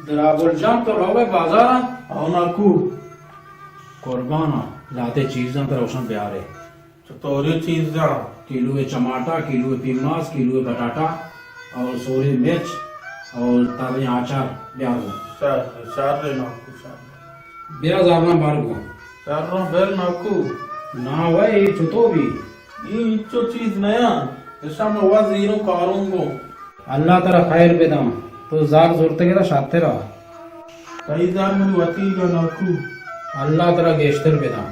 درابل جان، تو روئے بازار؟ او ناکو۔ قربان آں، لہتے چیزاں ترا گوشاں بیارے۔ چطوری چیزاں؟ کیلو چماٹا، کیلو پیماز، کیلو بٹاٹا اور سوری مرچ اور تریں آچار بیار گوں۔ شر، شر ناکو، شر۔ بیا زراں بار گوں۔ شر بر ناکو۔ نا وے، اے چتو بی؟ اے انچو چیز نیاں، اشاں ما وت زیروں کاروں گوں۔ اللہ ترا خیر بداں، تو زر زرتگ ات شرتر ءَ۔ تئی زر منی وتیگ ءَ ناکو۔ اللہ ترا گیشتر بداں۔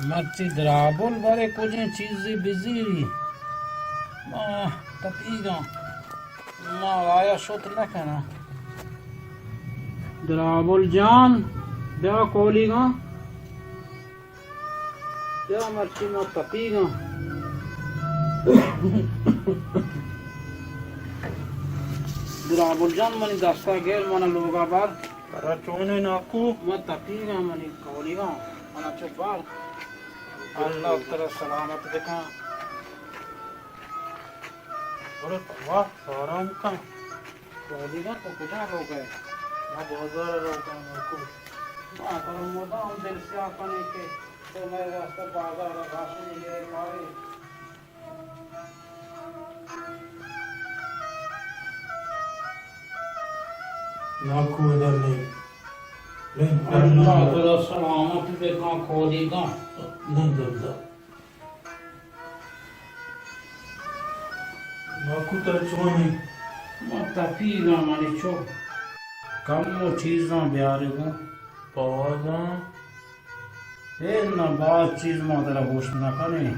مرچی درابل بارے کجیں چیزے بزیری، ما تپیگاں، ما آیا شت نہ کناں۔ درابل جان، بیا کولیگاں۔ بیا مرچی ما تپیگاں۔ درابل جان، منی دستا گر، منا لوگا بر۔ ترا چونے ناکو؟ ما تپیگاں، منی کولیگاں، منا چو بر۔ اللہ ترا سلامت بکن۔ بڑے پرواہ آرام کن۔ تو دیگا تو کجا روگ ئے؟ ما بازار ءَ روگ ءَ آں ناکو۔ ما ترا مدام دل سیاہ کنیں کہ تو مئے واسطہ بازار ءَ راشن گرے کارے۔ ناکو ادھر نہیں۔ نہیں، اللہ ترا سلامت بکن کولیگاں۔ نہیں، دلدار۔ ناکو ترا چون انت؟ ما تپیگاں، منی چو کمو چیزاں بیارے گوں۔ بازاں؟ اے نہ، باز چیز ما ترا گوشت نہ کنیں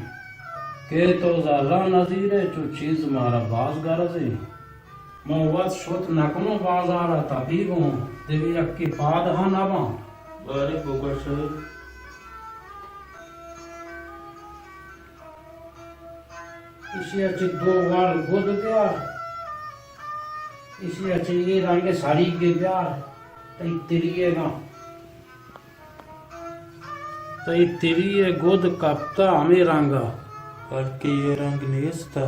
کہ تو زراں نزیرے، چو چیز مارا باز گرز انت۔ من وت شت نہ کنوں بازار ءَ، تپیگوں، دگہ یکے پاد ہم نہ باں۔ بارے بگوش۔ ایشی ءَ چہ دو وار گد بیار، ایشی ءَ چہ اے رنگ ءَ ساڑی کہ بیار، تئی تری ءَ گاں۔ تئی تری ءِ گد کپتہ ہمے رنگ ءَ۔ بلکیں اے رنگ نیست ءَ۔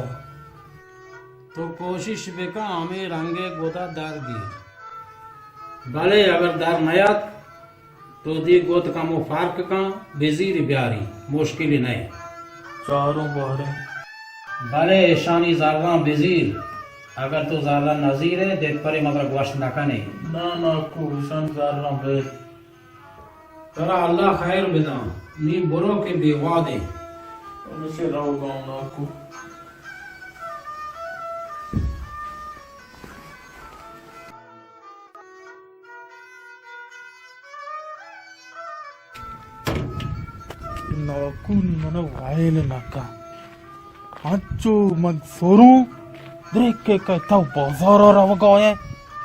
تو کوشش بکن ہمے رنگ ءِ گد ءَ در گیر۔ بلے اگر در نیات، تو دی گد کمو فرق کن، بزیر بیاری، مشکلی نئے۔ چاروں باریں۔ بلے اشانی زراں بزیر، اگر تو زراں نزیرے، دپرے مترا گوشت نکنے۔ نا ناکو، اشانی زراں بے۔ ترا اللہ خیر بداں، نی برو کہ بے وادیں۔ انچے رو گاؤں ناکو۔ ناکو نی من ویل نہ کن۔ انچو من سوروں، دریکے کہ تو بازار ءَ روگ ءَ ئے،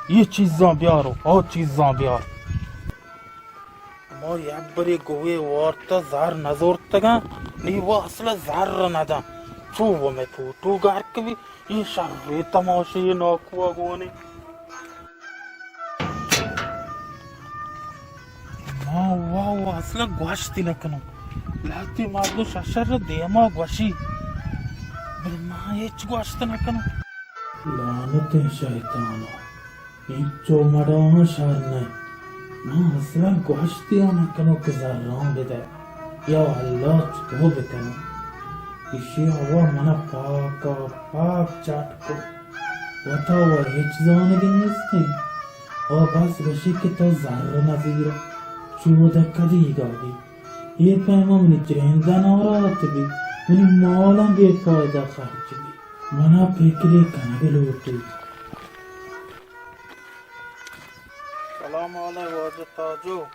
اے چیزاں بیار ءُ آ چیزاں بیار۔ ما یک برے گوئے وارتہ زر نزورتگاں، نی وا اصلا زر نداں۔ چو و مئے پوٹو گرک بی، اے شریں تماشے ناکو ءَ گونے۔ ما وا وا اصلا گوشتی نکنوں۔ لہتے مردم ششر دیما گوشی، بلے ما ہچ گوشت نکنوں۔ لعنتیں شیطان ءَ۔ اینچو مڑاہاں شر نہ انت۔ من اصلاً گوشتی ءَ نہ کنوں کہ زراں بدئے۔ یا اللہ چتو بکنوں؟ ایشی ءَ وا من ءَ پاک ءَ پاک چٹ کت۔ وتا وا ہچ زانگی نیست انت۔ آ بس گوشی کہ تو زر نزیرئے، چود ءَ کدی گابی۔ اے پیم ءَ منی جند ءَ ناراحت بی، منی مالاں بے فائدہ خرچ بی۔ من ءَ پکرے کنگ لوٹی۔ سلام علیک واجہ تاجو۔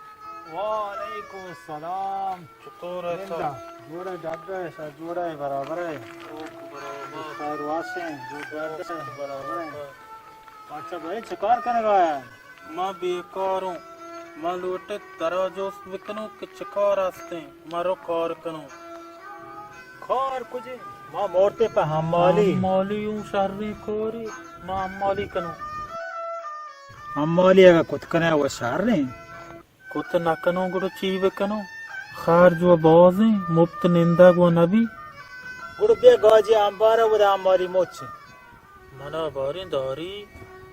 وعلیکم السلام۔ چطور ئے؟ زندہ۔ جوڑ ئے، ڈڈ ئے، سر جوڑ ئے، برابر ئے؟ اوک برابر۔ سر واسیں، جو ڈڈ ئے، برابر ئے۔ اچھا بھائی، چکار کنگ ءَ ئے؟ ما بیکار اوں۔ ما لوٹیں ترا جست بکنوں کہ چکار ہستیں، ما رو کار کنوں۔ کار کجے؟ ما مورتے پہ حمالی۔ حمالی اوں شریں کارے، ما حمالی کنوں۔ حمالی اگاں کت کنئے و شریں۔ کت نہ کنوں گڑا چی بکنوں؟ خرج و بازیں، مپت نندگ و نبی۔ گڑا بیا گاجی انبار ءَ ودا حمالی مچ۔ منا باریں داری؟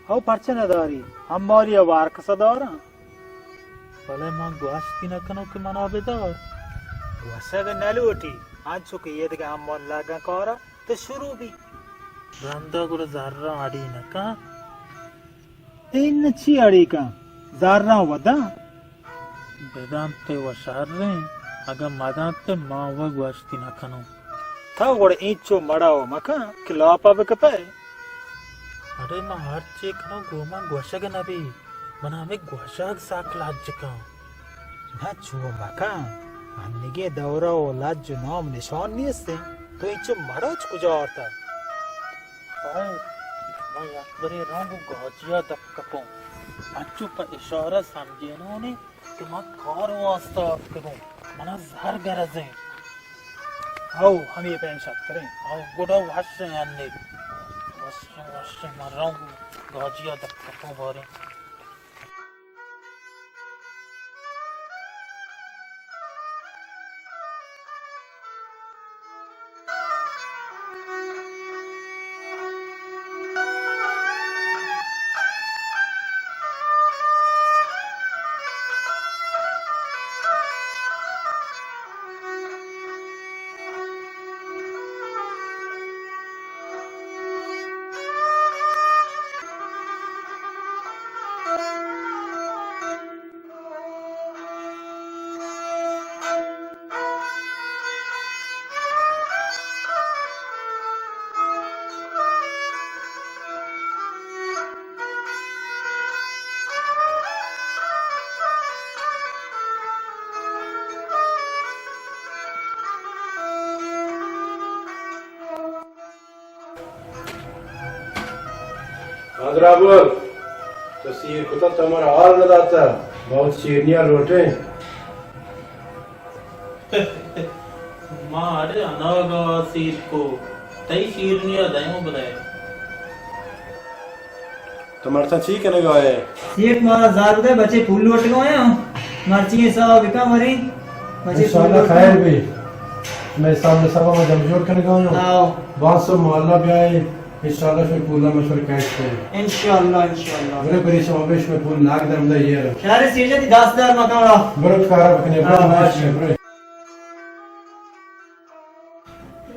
ہو، پرچہ نہ داری؟ حمالی ءَ وار کسا داراں۔ بلے من گوشتی نہ کنوں کہ منا بدار۔ گوشگ نہ لوٹی، انچو کہ اے دگہ حمال لگاں کارا تو شروع بی۔ رندا گڑا زراں اڑی نہ کن۔ اے نہ چی اڑی کن؟ زراں وداں۔ بدنت و شریں، اگاں مدنت ما و گوشتی نہ کنوں۔ تو گڑا اینچو مڑا و مکن کہ لاپا بکپئے۔ اڑے من ہرچی کنوں گوں من گوشگ نبی، من ہمے گوشگ سک لج کن۔ نہ چو مکن، انگیں دورا و لج و نام نشان نیست انت۔ تو اینچو مڑاچ کجا آرتگ؟ ہائے، من یک برے رنگ و گاجیا دپ کپوں۔ انچو پہ اشارہ سمجھینوں نے کہ من کار واسطہ آتکگوں، منا زر گرز انت۔ ہو، ہمے پیم شتریں۔ ہو، گڑا وش انت انیگ۔ وش انت، وش انت، من رنگ و گاجیا دپ کپوں باریں۔ آدرابل، تو سیر کتہ، تو مارا حال نہ داتہ، ما وت شیرنی ءَ لوٹیں۔ ما اڑے اناگا سیر کو، تئی شیرنی ءَ دیم بدئے۔ تو مرچاں چی کنگا ئے؟ سیٹھ، مارا زر بدئے، بچے پول لوٹگا آں۔ مرچی حساب بکن وریں۔ بچے پول انشاءاللہ لوٹگا۔ خیر بی۔ میں حساب نصاب ما جم جوڑ کنگا آں۔ آؤ۔ باز سو محلہ بیائے، انشاءاللہ شمئے پولا ما شمارا کیش کنیں۔ انشاءاللہ، انشاءاللہ۔ برے برے شما بے، شمئے پول ناگ درم دا یہ۔ خیر سیٹھ جان، تئی دست درد مکن۔ برو کارا بکنے، برو ہاں، ناش باش۔ برو۔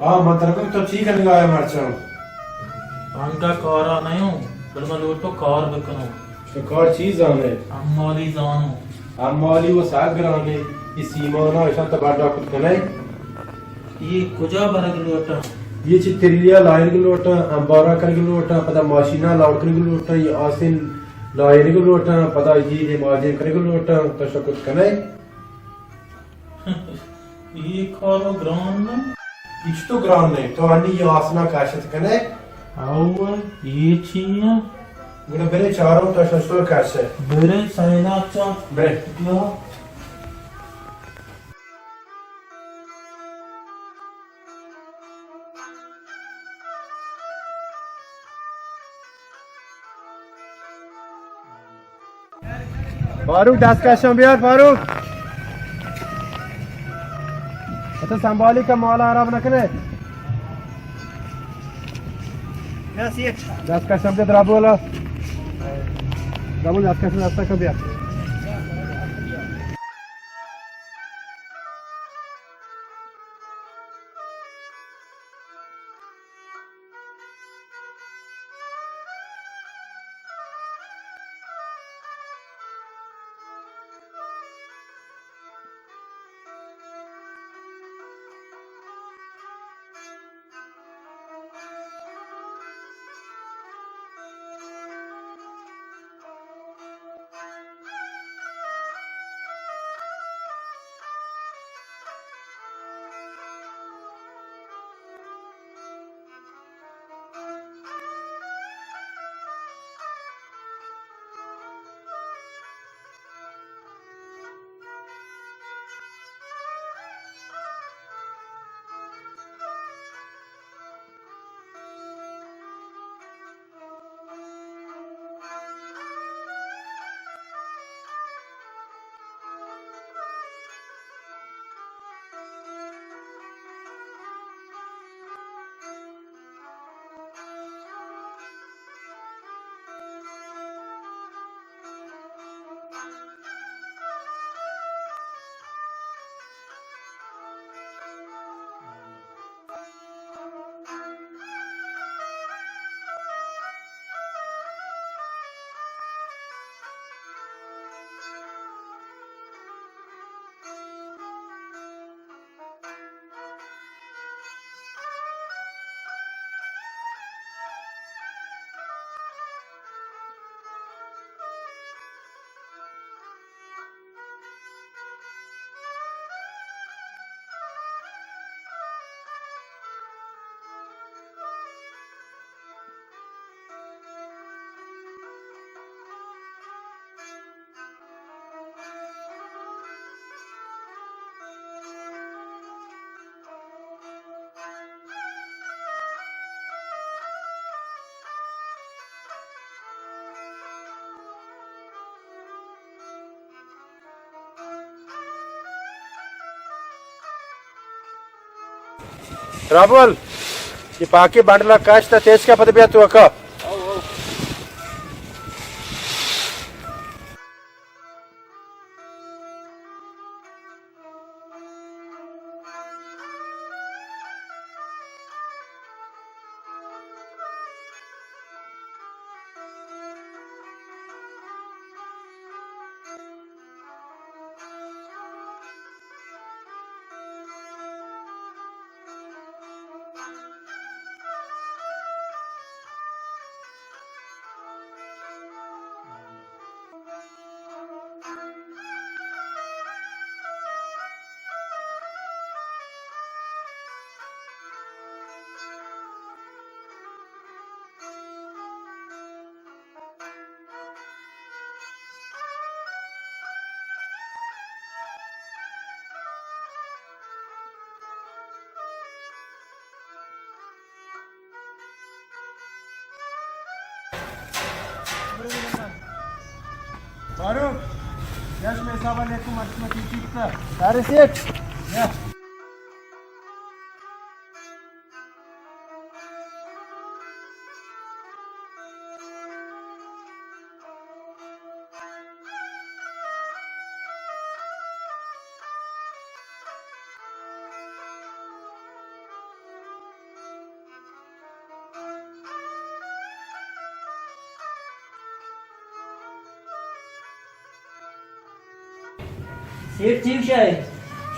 آ، من ترا گوشت تو چی کنگا ئے مرچاں؟ انگا کارا نیوں، بلے من لوٹوں کار بکنوں۔ تو کار چی زانے؟ حمالی زانوں۔ حمالی و سک گرانے، اے سیمانا اشاں تو بڈا کت کنے؟ اے کجا برگ لوٹاں؟ اے چہ تریا لائینگ لوٹاں، امبارا کنگ لوٹاں، پدا ماشینا لاؤڈ کنگ لوٹاں، اے آسن لائینگ لوٹاں، پدا اے دیمازین کنگ لوٹاں، تو شکت کنے؟ اے کارو گران نہ؟ ہچ تو گران نہ، تو انی اے آسنا کاشت کنے۔ او، اے چی ایں؟ گڑا برے چاروں تو ششتر کاشے۔ برے سینا چا۔ برے۔ بیا۔ فاروق، دست کشم بیار فاروق۔ اچھا، سنبھالی کا مالا خراب نہ کرے۔ دست کشم دے درابو والا۔ درابو دست کشم، دست کشم بیار۔ رابول، اے پاکیں بنڈل ءَ کش، تہ تیز کا، پد بیا توکا۔ فاروق، یش میں حساب علیکم، مرچی میں چیچی کتا۔ سارے سیٹ۔ یا۔ سیٹ چی گوشئے؟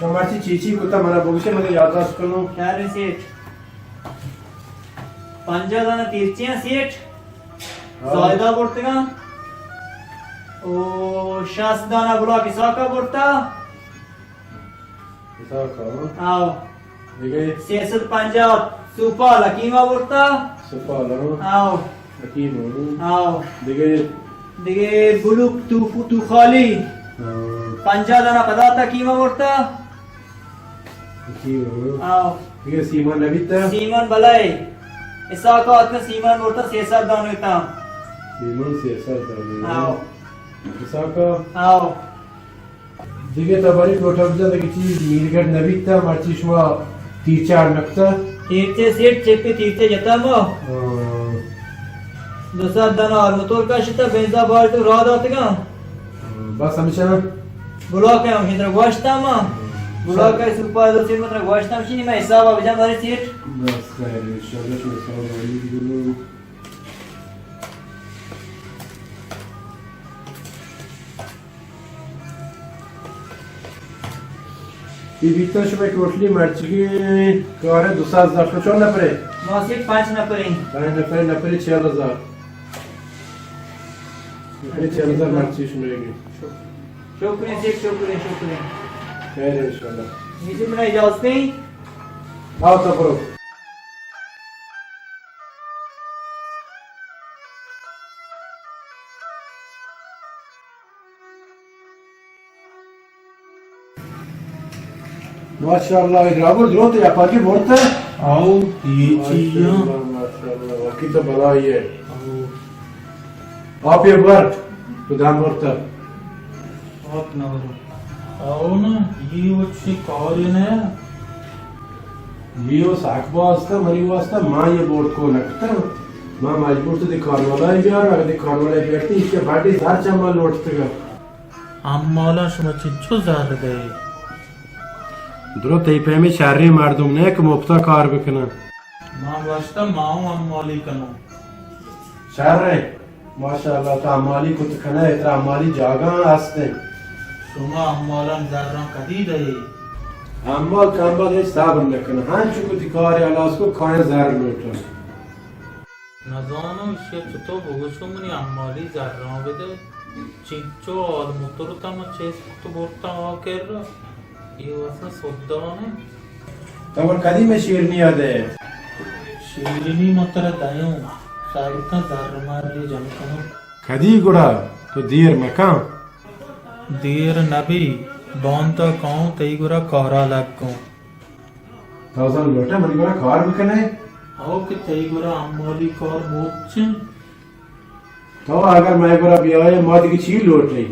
شما چی چی چی کتا منا بگوشے، من یادداشت کنوں۔ شر سیٹ۔ پنجاہ دانہ تیرچیاں سیٹ۔ ہاں۔ زاہدہ برتگاں۔ او شصت دانہ بلاک اسحاقا برتا۔ اسحاقا، ہاں۔ آو۔ دگہ؟ سیصد پنجاہ سوپال حکیما برتا۔ سوپال، ہاں۔ آو۔ حکیم، ہاں۔ آو۔ دگہ؟ دگہ بلوک تو، تو خالی۔ ہاں۔ پنجاہ دانہ پدا حکیما برتا۔ حکیم، ہاں۔ آو۔ دگہ سیمان نبیتا؟ سیمان بلائے۔ اسحاقا اتنا سیمان برتا سیصد دانہ تا۔ سیمان سیصد دانہ۔ آو۔ اسحاقا؟ آو۔ دگہ تبری لوٹا بجا دگہ چیز میرگڑ نبیتا، مرچی شما تیرچہ اڑ نکتا؟ تیرچہ سیٹ چپی تیرچہ جتا ما۔ ہاں۔ دو سد دانا آل موتور کشتا، بینزا بار تو راہ داتگا۔ ہاں، بس ہمیشہ؟ بلاک ہے ہمیشہ ترا گوشتا ما۔ ہاں۔ بلاک ہے سوپر دو سیٹ مترا گوشتا ہمشی، میں حساب بجا مارے سیٹ۔ بس خیر، انشاءاللہ شما حساب بجا۔ اے بیتاں شمئے ٹوٹلی مرچیگیں کار ءِ دو سد ہزار۔ شما چون نفرے؟ ما سیٹ پنچ نفریں۔ پنچ نفرے، نفرے چہل ہزار۔ نفرے چہل ہزار مرچی شمئیگیں۔ شکریں سیٹ، شکریں، شکریں۔ خیر انشاءاللہ۔ میسے منا اجازت ایں؟ آؤ تو برو۔ ماشاءاللہ، اے درابر دروت یا پاکی بورتا؟ آؤ، اے چیزاں۔ ماشاءاللہ، ماشاءاللہ، واقعی تو بلائی ہے۔ آؤ۔ آپ یہ بر، تو دام بورتا۔ آپ نہ برو۔ آؤ نا، یہ وچ کاری نہ۔ یہ ساک باز تھا، منی واسطہ، ما یہ بورت کو نہ کتا۔ ما مجبور تو دی کاروالا ہی بیار، اگر دی کاروالا ہی بیارتی، اس کے بعد ہی زار چما لوٹتگا۔ امالا شما چنچو زر دئے؟ درو تئی پیمیں شریں مردم نہ کہ مپتا کار بکناں۔ ما گوشتہ ما اوں امالی کنوں۔ شریں۔ ماشاءاللہ، تو امالی کت کنئے، ترا امالی جاگہاں ہستیں۔ شما امالاں زراں کدی دئے؟ امال کمبل ہچ صبر نکناں۔ ہنچو کتی کار ہلاس کو، کایاں زر لوٹاں۔ نزاناں ایشی ءَ چتو بگوشوں، منی امالی زراں بدئے۔ چنچو آل موتر تاں من چست کت برتاں آ کرا۔ اے واسا سدان انت۔ تو من کدی مئے شیرنی ءَ دئے؟ شیرنی من ترا دئیوں، ساڑکاں زر ماری جم کنوں۔ کدی گڑا؟ تو دیر مکن۔ دیر نبی، باندا کاؤں تئی گورا کارا لگوں۔ تو زن لوٹئے منی گورا کار بکنئے؟ ہو کہ تئی گورا امالی کار موچ انت۔ تو اگر مئے گورا بیائے، ما دگہ چی لوٹیں؟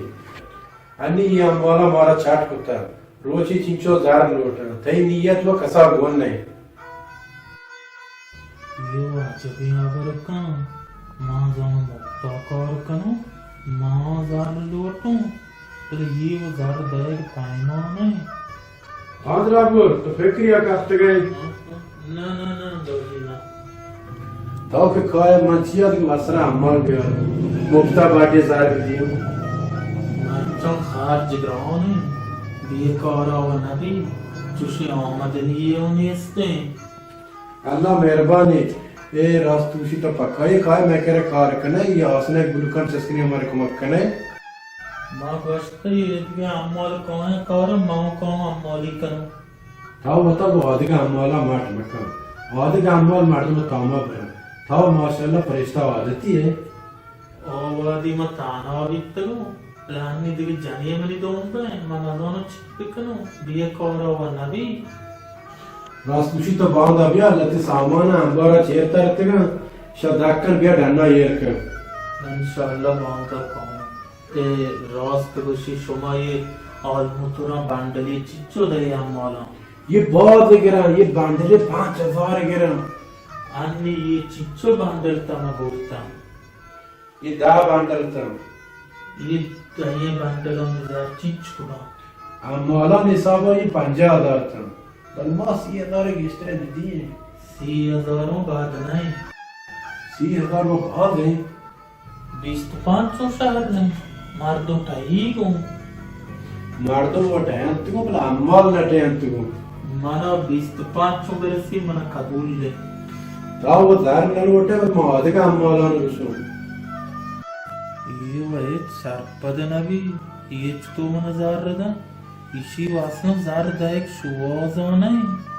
انی اے امالا مارا چٹ کتا، روچی چنچو زر لوٹاں، تئی نیت و کسا گون نئے۔ اے عجبیں ہبر کن، ما زاناں مپتا کار کنوں، ما زر لوٹوں، بلے اے و زر دئیگ پیما نئے۔ آدراپور، تو فکریا کپتگئے؟ نہ، نہ، نہ، دولی نہ۔ تو کہ کائے من چیا دگہ مسرا امال بیاروں، مپتا باٹی زر بدیوں۔ مرچاں خرچ گران انت، بیکارا و نبی، چوشیں آمدنی و نیستیں۔ اللہ مہربانی۔ اے راست گوشی تو پکا۔ اے کائے مئے کرا کار کنئے، یا آسنے گلوکان چسکنی ہمارے کمک کنئے۔ ما گوشت اے دگہ امال کائیں کار، ما کاؤں امالی کنوں۔ تو وتا گوں آدگہ امالا مٹ مکن۔ آدگہ امال مردم تاما برن۔ تو ماشاءاللہ فرشتہ عادتی ہے۔ آ وہدی من تہنا بیتگوں، پلانی دگہ جنی منی دونت انت، من نزاناں چی بکنوں، بیکارا و نبی۔ راست گوشی تو باندا بیا، لہتے سامان امبارا چیر ترتگاں، شہ درکن بیا ڈنا ایر کن۔ انشاءاللہ باندا کاینت۔ اے راست گوشی، شما اے آلموتراں بنڈلے چنچو دئے حمالاں؟ اے باز گراں، اے بنڈلے پنچ ہزار گراں۔ انی اے چنچو بنڈل تاں ما برتاں؟ اے دہ بنڈل تاں۔ اے دہیں بنڈلاں زر چنچک باں؟ حمالانی حسابا اے پنجاہ ہزار تاں۔ بل ما سی ہزار گیشتر ندییں۔ سی ہزار اوں باز نہ انت۔ سی ہزار ما باز انت۔ بیست پنچ اوں شر نہ انت۔ مردم ٹہیگ اوں۔ مردم وَ ٹہینتگ اوں، بلے حمال نہ ٹہینتگ اوں۔ منا بیست پنچ اوں برسی، منا قبول انت۔ تو وَ زر نہ لوٹئے، بلے ما دگہ حمالان گوشوں۔ اے وَ ہچ سرپد نہ بی، اے چتو منا زر دنت؟ ایشی واسطہ زر دئیگ شوہازا نہ انت۔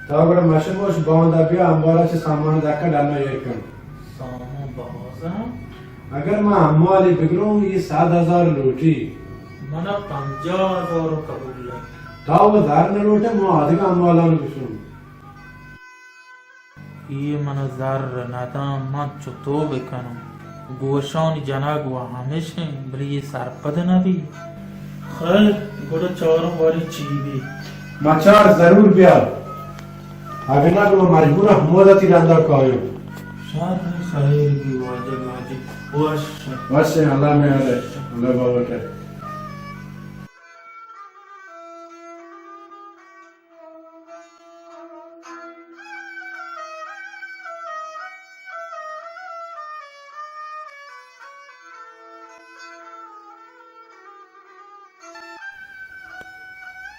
تو گڑا مشک گوش، باندا بیا، امبارا چہ سامان دکا ڈنا ایر کن۔ سامان بازا؟ اگر ما حمالے بگروں، اے صد ہزار لوٹی۔ منا پنجاہ ہزار قبول انت۔ تو وَ زر نہ لوٹئے، ما آدگہ حمالان گوشوں۔ اے منا زر نداں، من چتو بکنوں؟ گوشانی جنگ وَ ہمیش انت، بلے اے سرپد نہ بی۔ خیر، گڑا چاروں باری چی بی؟ ما چار ضرور بیا۔ اگہ نہ تو مجبور ہمودا تی رندا کایوں۔ شر خیر بی واجہ گاجی۔ وش۔ وش، اللہ میارے، اللہ باوٹے۔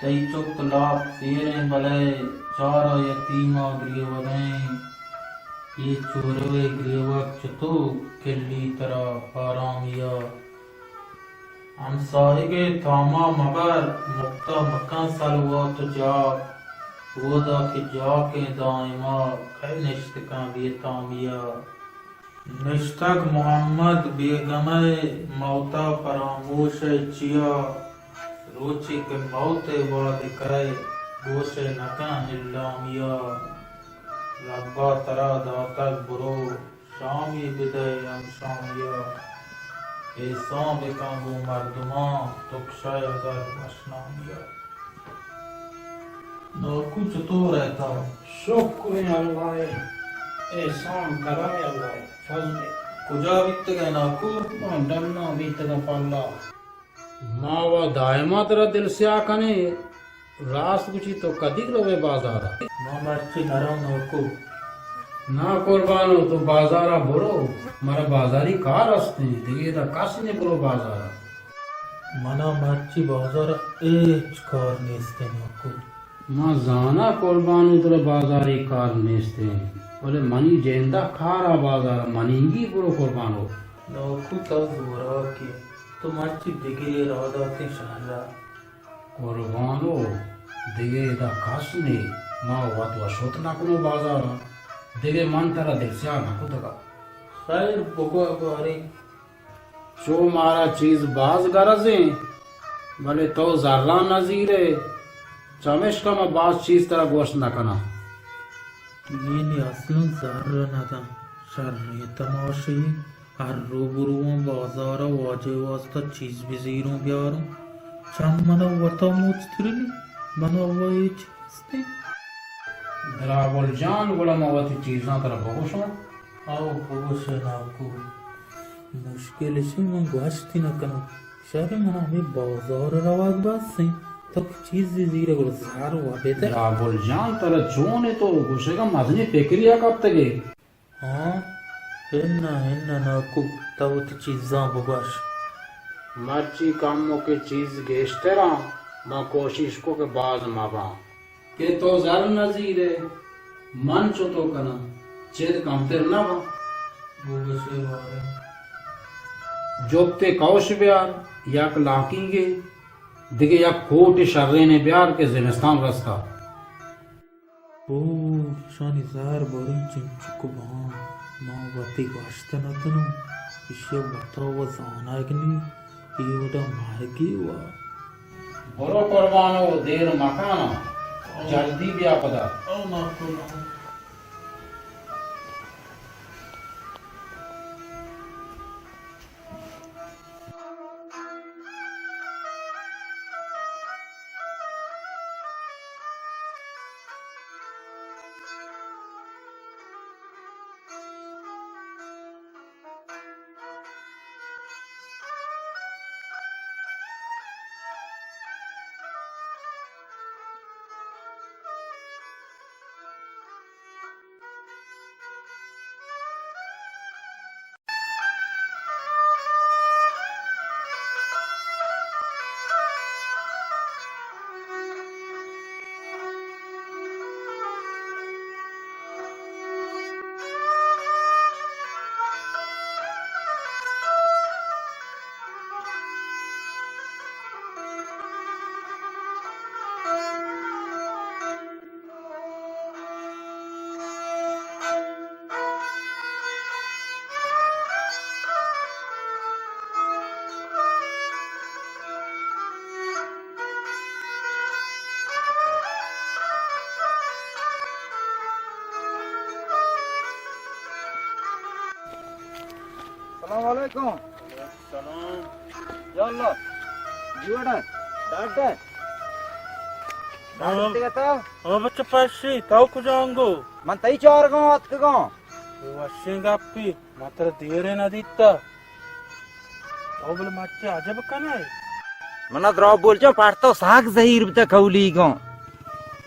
تئی چک لاپ زیریں، بلے چارا یتیما گریوگیں۔ اے چورئے گریوگ چتو کلی ترا آرامیا۔ ہمساہگے تاما مبر، مپتا مکن سلوات و جاک۔ اودا کہ جاکیں دائما، کئے نشتکاں بے تامیا۔ نشتگ محمد بیگمئے موتا پراموشئے چیا، روچے کہ موتئے وہد کئے، گوشئے نکن الامیا۔ ربا ترا داتگ برو، شامی بدئے ہمشامیا۔ احسان بکن گوں مردمان، تو کشئے اگر وشنامیا۔ ناکو چطور ئے تو؟ شکر اللہ ءِ، احسان کرم اللہ ءِ، فضل ءِ۔ کجا بیتگ ئے ناکو؟ ما ڈنا بیتگاں پلا۔ ما وا دائما ترا دل سیاہ کنیں، راست گوشی تو کدی روئے بازارا؟ ما مرچی نروں ناکو۔ نا قربانو، تو بازارا برو، مارا بازاری کار استیں، دگہ ادا کس نے برو بازارا۔ منا مرچی بازار ءَ ہچ کار نیست انت ناکو۔ ما زاناں قربانو ترا بازاری کار نیست انت، بلے منی جند ءَ کار ءَ بازار ءَ منیگی برو قربانو۔ ناکو تو زوراکے، تو مرچی دگرے راہ داتیں شہر ءَ۔ قربانو، دگہ ادا کس نے، ما وت وَ شت نہ کنوں بازار ءَ، دگہ من ترا دلسیاہ نہ کتگ ءَ۔ خیر بگو باریں۔ چو مارا چیز باز گرز انت، بلے تو زراں نہ زیرئے، چمیشکا ما باز چیز ترا گوشت نہ کناں۔ اے نی اصلاً زر نہ داں، شریں تماشے۔ ہر رو برواں بازار ءَ واجہ ءِ واستا چیز بزیروں بیاروں، چم منا وتا مچترنی، منا وَ ہچ استیں۔ دراول جان، گڑا ما وتی چیزاں ترا بگوشاں؟ او بگوش ناکو۔ مشکل اش انت من گوشت نہ کناں۔ شر، منا ہمے بازار ءَ روگ بس انت۔ تو چیزے زیرئے گڑا زر وَ بدئے۔ دراول جان، ترا چون انت؟ تو گوشگا مزنیں فکرے ءَ کپتگ ئے۔ ہاں، اناں، اناں ناکو، تو وتی چیزاں بگوش۔ مرچی کموکے چیز گیشتر آں، من کوشش کو کہ باز مباں۔ کہ تو زر نہ زیرئے، من چتو کناں، چد کمتر نہ باں۔ بگوشے باریں۔ جپتے کئوش بیار، یک لانکینگے، دگہ یک کوٹے شرینے بیار کہ زمستان رستہ۔ او، ایشانی زر باریں چنچک باں، ما وتی گوشت نہ کنوں، ایشی ءَ وتا وَ زانگ نی، اے وڑا مرگی وَ۔ برو قربانو، دیر مکانا، جلدی بیا پدا۔ او ناکو۔ سلام. یا اللہ. جوڑ ئے؟ ڈاڈ ئے؟ ڈاڈ ہاں. اتکگے تو؟ ہاں بچہ پشی، تو کجا انگو؟ من تئی چارگاں اتکگاں. اے وشیں گپی، من ترا دیرے نہ دیتا. تو بل مرچی عجب کنے. منا دراہ بول جان پرتو ساگ زہیر بتا کولیگاں.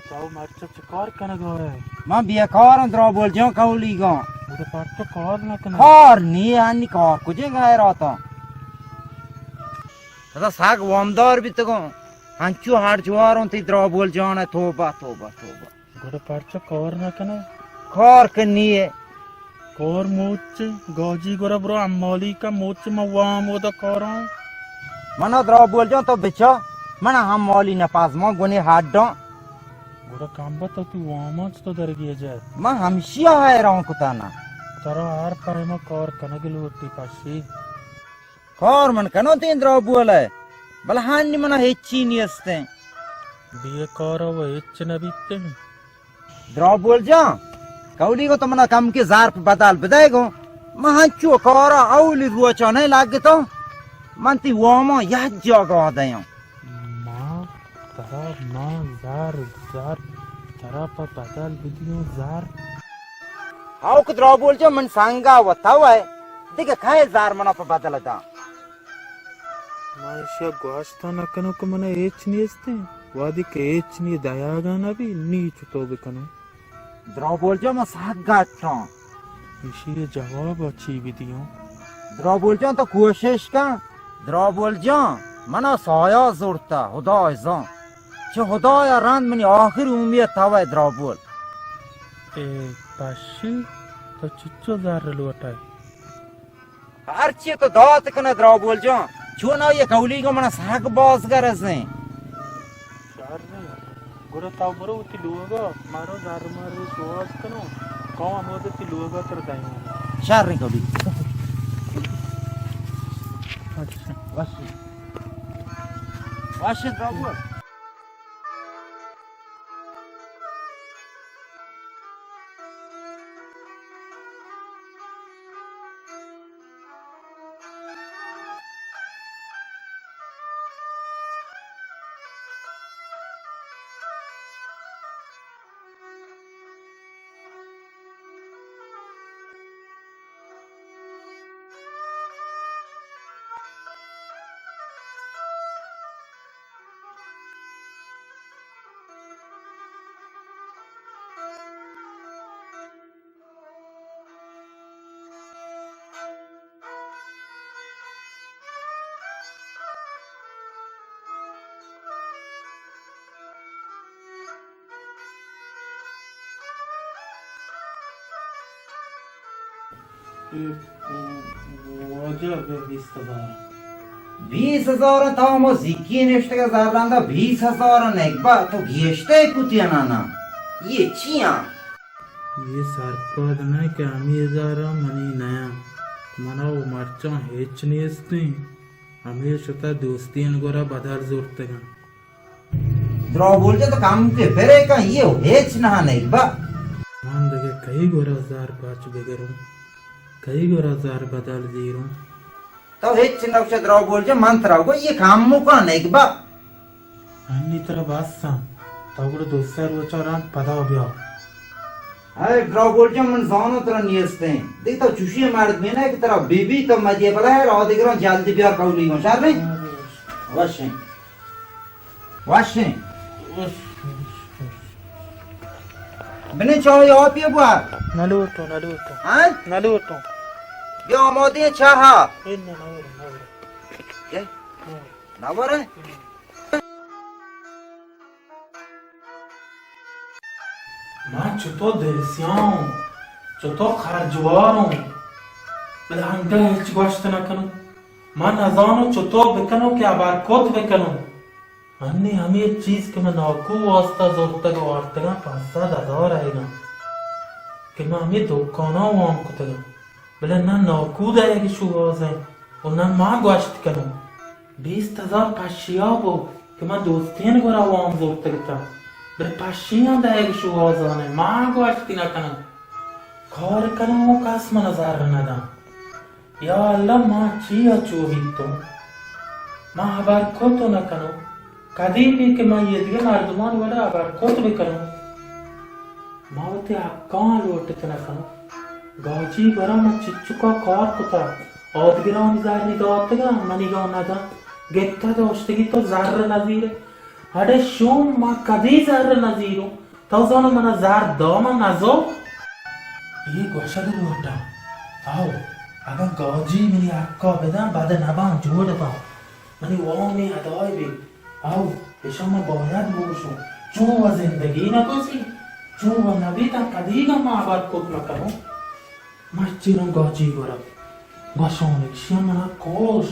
تو مرچی چہ کار کنگا ئے؟ من بیکاراں دراہ بول جان کولیگاں. گڑا پرچا کار نہ کنے؟ کار نی، انی کار کجے غیراتاں. پدا ساگ وامدار بیتگاں. ہنچو ہر جواروں تی دراہ بول جان ئے، توبہ، توبہ، توبہ. گڑا پرچا کار نہ کنے؟ کار کہ نی ئے. کار موچ، گاجی گڑا برو حمالی کن موچ، من وام اودا کاراں. منا دراہ بول جان تو بچا، منا حمالی نہ پاس، من گونے ہڈاں. گڑا کمبا تو تی وامان چطور درگیجئے؟ من ہمشیا حیران کتا نا. ترا ہر پیما کار کنگ لوٹی پشی. کار من کنوں تیں دراہ بول ئے، بلے ہانی منا ہچی نیستیں. بیکارا و ہچ نہ بیتیں. دراہ بول جان، کولیگو تو منا کمکے زر پہ بدل بدئے گوں. من ہنچو کارا اولی روچا نہ لگتوں. من تی واما یک جاگہ دیاں. ما ترا، ما زر، زر ترا پہ بدل بدیوں زر. ہاوک دراہ بول جان، من سنگا و تو ئے، دگہ کئے زر منا پہ بدل داں؟ ما ایشیا گوشت نہ کنوں کہ منا ہچ نیستیں. وہدی کہ ہچ نی دیاگا نہ بی، نی چطور بکنوں؟ دراہ بول جان، من سک گٹاں. ایشی جواب چی بدیوں؟ دراہ بول جان، تو کوشش کن. دراہ بول جان، منا سایا زرتا، خدای زان. چہ خدایا رند منی آخری امیت تو ئے دراہ بول. اے پشی، تو چچو زر لوٹئے؟ ہرچی تو دات کن دراہ بول جان، چونا یہ کولیگو منا سک باز گرزیں. شر نہ. گڑا تو برو وتی لوگا، مارو زر مر شواز کنو، کاں ہمود تی لوگا تر دائیں. شر نہ کولی. وش. وش دراہ بول. واجہ بیا بیست ہزار. بیست ہزار؟ تا ما زیکی نشتگا زرندا بیست ہزار نگبا، تو گیشتہ کتی انانا. یہ چیاں؟ یہ سرپد نہ کہ ہمی ہزاراں منی نیاں. منا و مرچاں ہچ نیستیں. ہمے شتا دوستین گورا بدل زرتگاں. دراہ بول جان تو کم کے پرے کن، یہ ہچ نہ نگبا. من دگہ کئی گورا زر پچ بگروں؟ کئی گورا زر بدل زیروں؟ تو ہچ نہ گوش دراہ بول جان، من ترا گو یہ کم مکن نگبا. انی ترا بس آں، تو گڑا دو سے روچا رند پدا بیا. اے دراہ بول جان، من زانوں ترا نیستیں. دیکھ تو چوشی مرد میں نہ کہ ترا بی بی تو مدیے، بلے ہے راہ دیگراں جلدی بیار کولیگوں، شر نہ؟ وشیں. وشیں. بنے چاہ یا پی بوا. نہ لوٹوں، نہ لوٹوں. ہاں؟ نہ لوٹوں. بیا آمادے چاہا. اے نہ، نہ ورے، نہ ورے. کیا؟ نہ ورے. نہ ورے؟ من چتو دلسیاہ اوں، چتو خرجوار اوں، بلے انگہ ہچ گوشت نہ کنوں. من نزانوں چتو بکنوں کہ ہبر کت بکنوں. انی ہمے چیز کہ من ناکو واسطہ زرتگ و آرتگاں، پنچ سد ہزار آیگاں کہ من ہمے دکاناں وام کتگاں. بلے نہ ناکو دئیگ شوہاز انت و نہ ما گوشت کنوں. بیست ہزار پشیا بو کہ من دوستین گورا وام زرتگ اتاں. بلے پشیاں دئیگ شوہازان انت، ما گوشت نہ کناں. کار کنوں و کس من زر نداں. یا اللہ، ما چیا چو بیتوں؟ ما ہبر کت نہ کنوں۔ کدی بی کہ من یہ دیگہ مردمان وڑا ہبر کت بکنوں۔ ما وتی حقاں لوٹت نہ کنوں۔ گاجی گورا من چچکا کار کتا۔ آدگرانی زری داتگا، منی گاں نداں۔ گپتا داشتگی تو زر نزیرے۔ اڑے شوم، ما کدی زر نزیروں؟ تو زانو منا زر دا، من نزو۔ یہ گوشگ لوٹاں۔ او، اگاں گاجی منی حقا بداں، بد نباں، جوڑ باں۔ منی وامی ادائی بی۔ او، اشاں ما باید بگوشوں۔ چو و زندگی نگوزی، چو و نبی، تا کدیگا ما ہبر کت نکنوں۔ مرچی روں گاجی گورا۔ گوشوں، اشیا منا کوش۔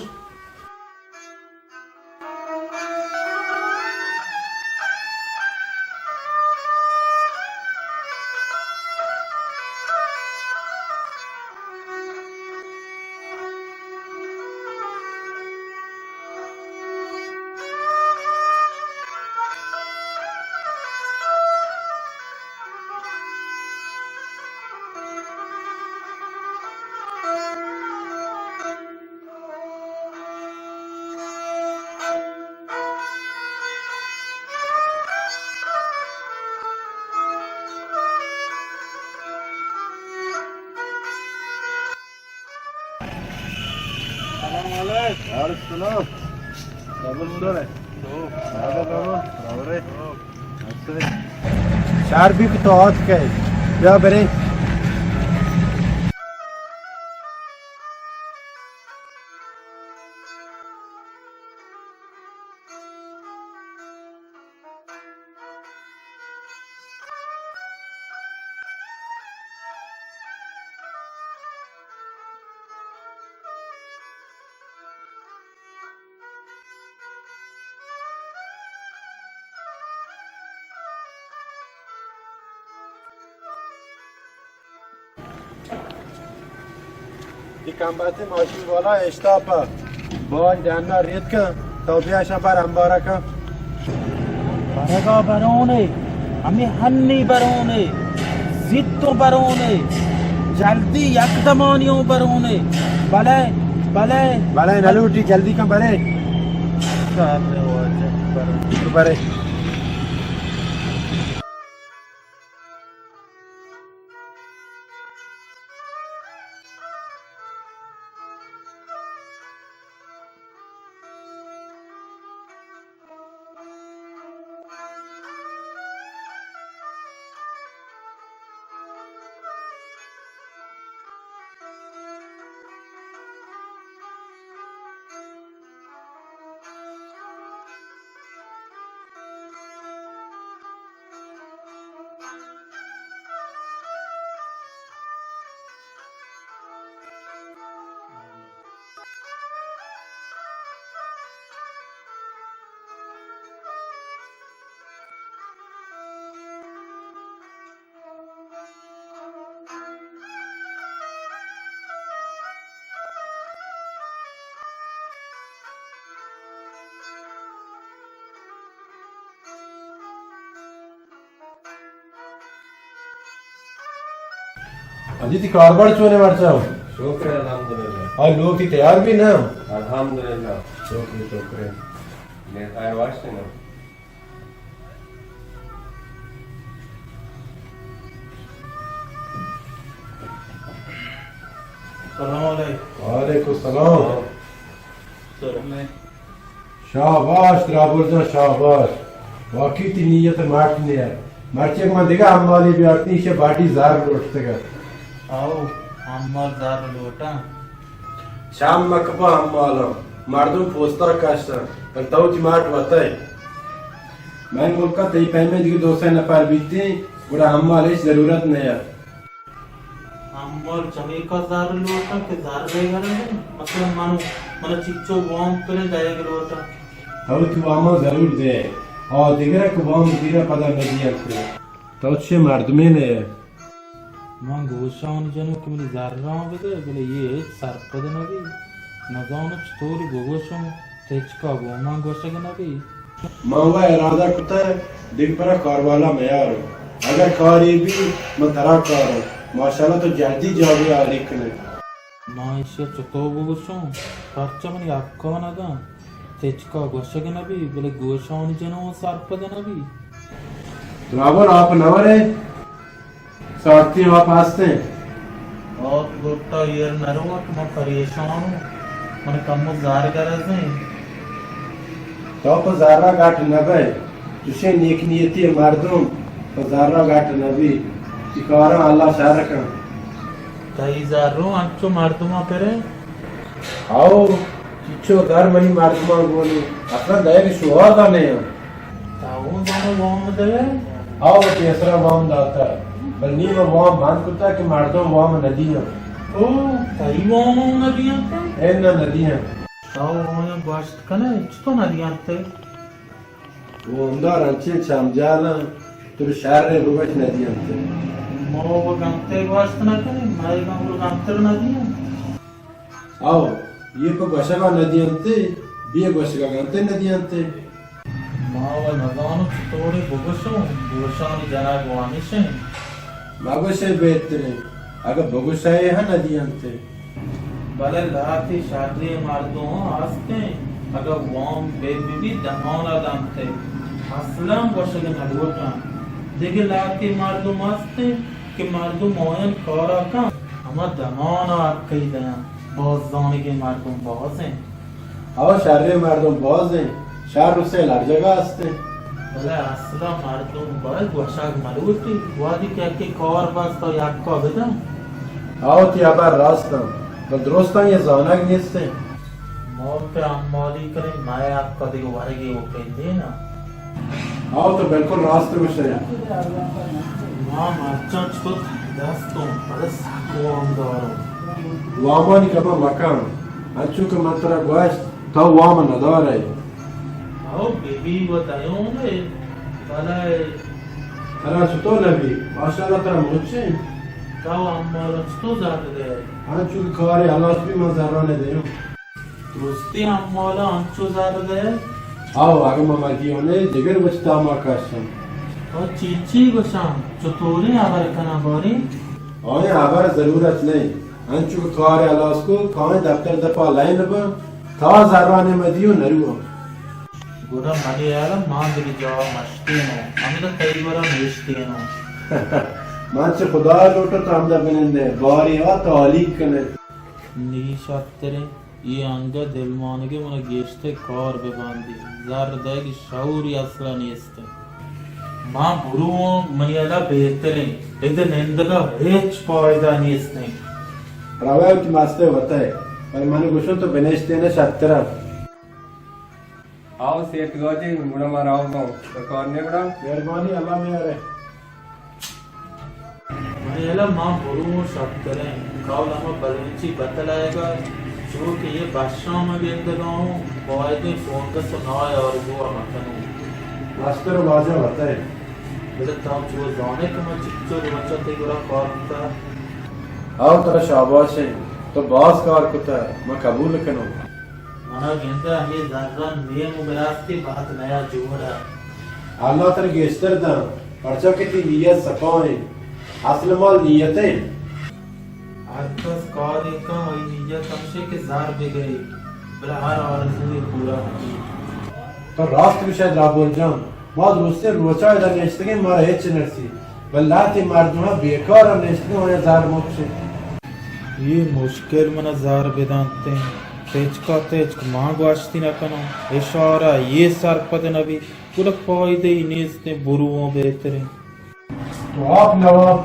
سلام علیک۔ وعلیکم سلام۔ برابر شور ئے؟ ہو۔ برابر، برابر۔ برابر ئے؟ شر بی کہ تو آتکئے۔ بیا بریں۔ اے کمبختی ماشین والا اشتاپ ءَ باج ڈن ءَ ریت کن، تو بیا شاں بر امبارہ کن۔ برگا برونے، ہمے ہنی برونے، زیتو برونے، جلدی یک دمانیوں برونے۔ بلے، بلے۔ بلے نلوٹی، جلدی کن برے۔ شر واجہ برو۔ برے۔ حاجی، تئی کاربار چون اِنت مرچاں؟ شکر اِنت، الحمدللہ۔ آ لوگ تئی تیار بی نا؟ الحمدللہ۔ شکر، شکر اِنت۔ نیکائے واشت نا؟ سلام علیکم۔ وعلیکم السلام۔ سلام۔ شاباش درابر جان، شاباش۔ واقعی تئی نیت مٹ نہ اِنت۔ مرچی کہ من دگہ حمالے بیارتیں، ایشی ءَ باڈی زر لوٹتگ اَت۔ او، حمال زر لوٹاں۔ چم مکپاں حمالاں، مردم پوستا کشتاں، بلے تو وتی مٹ وت ئے۔ مئے ملک ءَ تئی پیمیں دگہ دو سئے نفر بیتیں، گڑا حمال ءِ ہچ ضرورت نہ اِنت۔ حمال چمیکا زر لوٹاں کہ زر بے گرن، مثلاً من، من چچو وام پرے دئیگ لوٹاں۔ تو وتی واماں ضرور دئے، آ دگرا کہ وام گیرا پدا مدیگ کن۔ تو چے مردمے نہ ئے؟ من گوشان جنوں کہ منی زراں بدئے، بلے اے ہچ سرپد نہ بی۔ نزانوں چطوری بگوشوں، تچکا گوں من گوشگ نہ بی۔ من وَ ارادہ کتہ دگہ برا کاروالا میاروں۔ اگاں کارے بی، من ترا کاروں۔ ماشاءاللہ تو جلدی جاگہے ہالی کنئے۔ ما ایشی ءَ چتو بگوشوں؟ پرچا منی حقا نہ داں؟ تچکا گوشگ نہ بی، بلے گوشانی جنو سرپد نہ بی۔ درابر آپ نہ ورے؟ ساڑتی آپ ہستیں۔ آپ گٹا ایر نہ رو کہ ما پریشان اوں۔ من کمو زر گرز ایں۔ تو پہ زرا گٹ نہ بئے۔ چشیں نیک نیتی مردم پہ زرا گٹ نہ بی۔ تی کاراں اللہ شر کن۔ تئی زر رو انچو مردماں پرے؟ ہاو، چچو زر منی مردماں گونی، اصلاً دئیگ شوہازا نہ انت۔ تو اوں زانو وام دئے؟ ہاو، پیسرا وام داتا، بل نی من وام بند کتا کہ مردم وام نہ دیاں۔ او، تئی وام ہم نہ دیاں؟ اے نہ، نہ دیاں۔ تو آیاں گوشت کنے، چتو نہ دیاں تے؟ وامدار انچیں چمجالاں، تو شر بگوش نہ دیاں تے۔ ما و گنتے گوشت نہ کنیں، مئے گم رو گنتر نہ دیاں۔ آو، یہ پہ گوشگا نہ دینتے، بے گوشگا گنتے نہ دینتے۔ ما و نزانو چطوری بگوشوں، گوشانی جنگ وانشیں۔ مگوشے بہتریں، اگہ بگوشائے ہاں نہ دینتے۔ بلے لہتے شریں مردم ہستیں، اگہ وام بے بی بی دمانا دنتے۔ اصلاً گوشگ نہ لوٹاں۔ دگہ لہتے مردم ہستیں کہ مردم آیان کارا کن، ہما دمانا حقی دیاں۔ باز زانگیں مردم باز انت۔ ہو، شریں مردم باز انت، شر و سیل ہر جگہ است انت۔ بلے اصلا مردم باید گوشگ ملوٹی، وہدی کہ یکے کار بست تو یکا بدن۔ ہو، تی ہبر راست انت، بل درستاں یہ زانگ نیست انت۔ ما پہ حمالی کنیں، مئے حقا دگہ ورگے و پندے نہ۔ ہاو، تو بالکل راست گوشئے۔ ما مرچاں چتو دستوں، پدا سک وام داروں۔ وامانی گپا مکن، انچو کہ من ترا گوشت، تو وام ندارئے۔ ہاو، بی بی و دیونے، بلے۔ ترا چتو نبی؟ ماشاءاللہ ترا مچیں۔ تو امالا چتو زر دئے؟ انچو کہ کارے ہلاس بی من زرانے دیوں۔ درستی حمالا انچو زر دئے؟ آو، اگہ ما مدیونے دگر وچ تاما کشاں۔ او چی چی گوشاں؟ چطوریں ہبر کناں باریں؟ آئیں ہبر ضرورت نہیں۔ انچو کہ کار ہلاس کو، کائیں دفتر دپا لائن بن، تا زرانے مدیو نرواں۔ گڑا منی ہیالا ما دگہ جاہ مشتینوں، ہمدا تئی گورا نشتینوں۔ من چہ خدا لوٹوں تو ہمدا بنندے، باری آ تو حالی کنے۔ نی شرتریں۔ اے انگہ دلمانگے منا گیشتر کار بہ باندی۔ زر دئیگی شعوری اصلا نیست۔ ما برو اوں، منی ہیالا بہتریں۔ اد نندگا ہچ پائدہ نیست۔ روئے وتی مستے وتئے، بلے من گوشوں تو بنشتینے شرترا۔ آو سیٹھ گاجی، گڑا ما راو باں۔ تو کار نے گڑا؟ مہربانی، اللہ میارے۔ منی ہیالا ما برو اوں شرتریں۔ کاول ہما بلوچی بتل آئیگا، چو کہ یہ بشام گندگا اوں، بایدیں فونگس و نائے آرزو مکنوں۔ مستر واجہ وتئے۔ بلے تو چو زانے کہ من چچو روچا تئی گورا کار کتا۔ آو ترا شاباشیں، تو باز کار کتا، من قبول کنوں۔ منا گندئے ہمے زراں نیم و براستی بات نیا جوڑ ء۔ اللہ ترا گیشتر داں، پرچا کہ تئی نیت سپا انت۔ اصل مال نیت انت۔ ہر کس کارے کن، آئی نیت ہمشے کہ زر بگریت، بلے ہر آرزوے پورا نہ بیت۔ تو راست گوشئے دراپول جان، ما درستیں روچا ادا نشتگیں، مارا ہچ نرسی، بلے لہتے مردماں بیکار ہم نشتگیں، آیاں زر مچ انت۔ اے مشکل منا زر بدنتیں۔ تچکا تچک من گوشتی نہ کناں، اشارہ اے سرپد نہ بیت، گڑا پائدہ ای نیستیں، برواں بہتریں۔ تو آپ نواب؟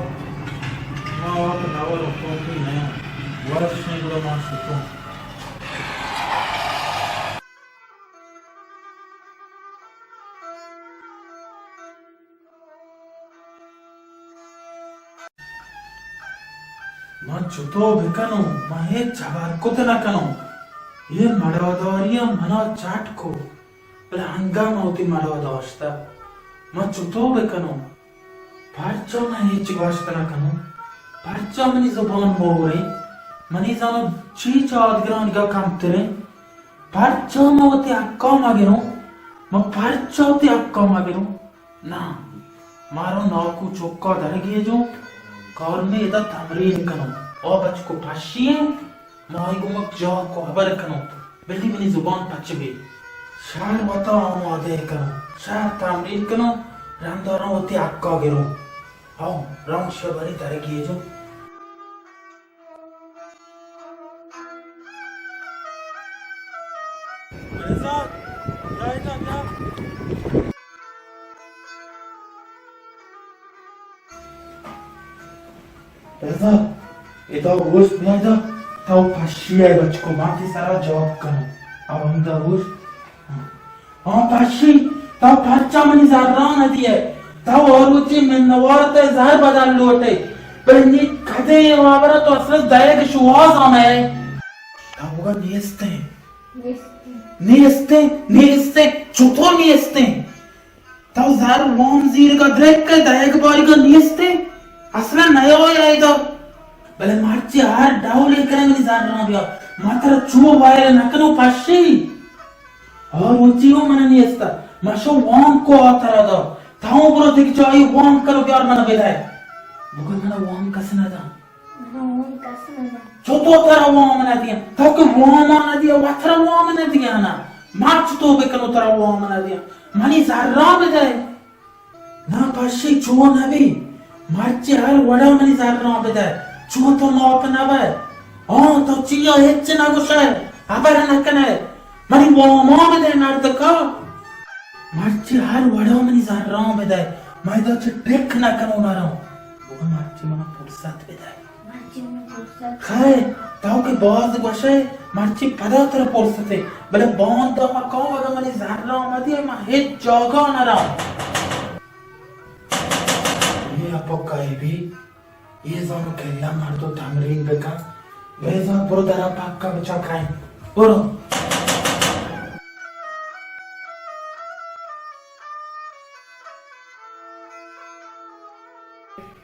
ما آپ نواب حکومتی نیاں، ورشیں گڑا ما شتوں۔ من چتو بکنوں؟ من ہچ ہبر کت نہ کنوں۔ اے مڑاداری ء منا چٹ کو، بلے انگہ من وتی مڑا داشتہ۔ من چتو بکنوں؟ پرچا من ہچ گوشت نہ کنوں؟ پرچا منی زبان موریں؟ منی زانو چی چہ آدگرانگا کمتریں؟ پرچا من وتی حقا مگروں؟ من پرچا وتی حقا مگروں؟ ناں، مارو ناکو چکا درگیجوں، کارمے ادا تمرین کنوں۔ او بچکو پشی انت، آئی گومک جاہ کو خبر کنوں، بلی منی زبان پچ بی۔ شہر وتا آمادہ کنوں، شہر تمرین کنوں، رندا روں وتی حقا گروں۔ آؤ، روں شبری درگی جو۔ رضا، بیا ادا، بیا۔ رضا، ادا اوشت بیا ادا، تو پشی ئے بچکو، ما تئی سرا جواب کنوں۔ او ہمدا اوشت۔ ہاں پشی، تو پرچا منی زراں نہ دیئے؟ تو ہر روچی منوار تے زر بدل لوٹے۔ بلے نی کدے اے وابرا تو اصل دئیگ شوہاز آمے۔ تو بگا نیستیں۔ نیستیں۔ نیستیں، نیستیں، چطور نیستیں؟ تو زر وام زیرگا درکے دئیگ باریگا نیستیں؟ اصلا نیائے ایدا۔ بلے مرچی ہر ڈولے کرے منی زراں بیا۔ ما ترا چو وائل نکنو پشی۔ آ روچی ہوں من نیستا۔ ما شو وام کو آ ترا دا۔ تاؤں برو دگہ جائی وام کرو بیار من بدئے۔ بگو من وام کس نہ دا۔ من وام کس نہ دا۔ چو تو ترا وام نہ دیا؟ تو کہ وام نہ دیا، و ترا وام نہ دیا نا۔ ما چو تو بکنو ترا وام نہ دیا؟ منی زراں بدئے۔ نا پشی چو نہ بی۔ مرچی ہر وڑا منی زراں بدئے۔ چو تو ناپ نہ بئے۔ آں تو چیا ہچ نہ گوشئے، ہبر نہ کنئے۔ منی واما بدئے نردکا۔ مرچی ہر وڑا منی زراں بدئے۔ ما ادا چہ ٹک نہ کنوں نہ روں۔ بگو مرچی منا فرصت بدئے۔ خیر، تو کہ باز گوشئے، مرچی پدا ترا پرستے، بلے باندا ما کاں اگاں منی زراں مدیئے، ما ہچ جاگہ نہ راں۔ اے اپک کئے بی، اے زانو کلا مردو تمرین بکن، بے زان برو درا پکا بچکائیں، برو۔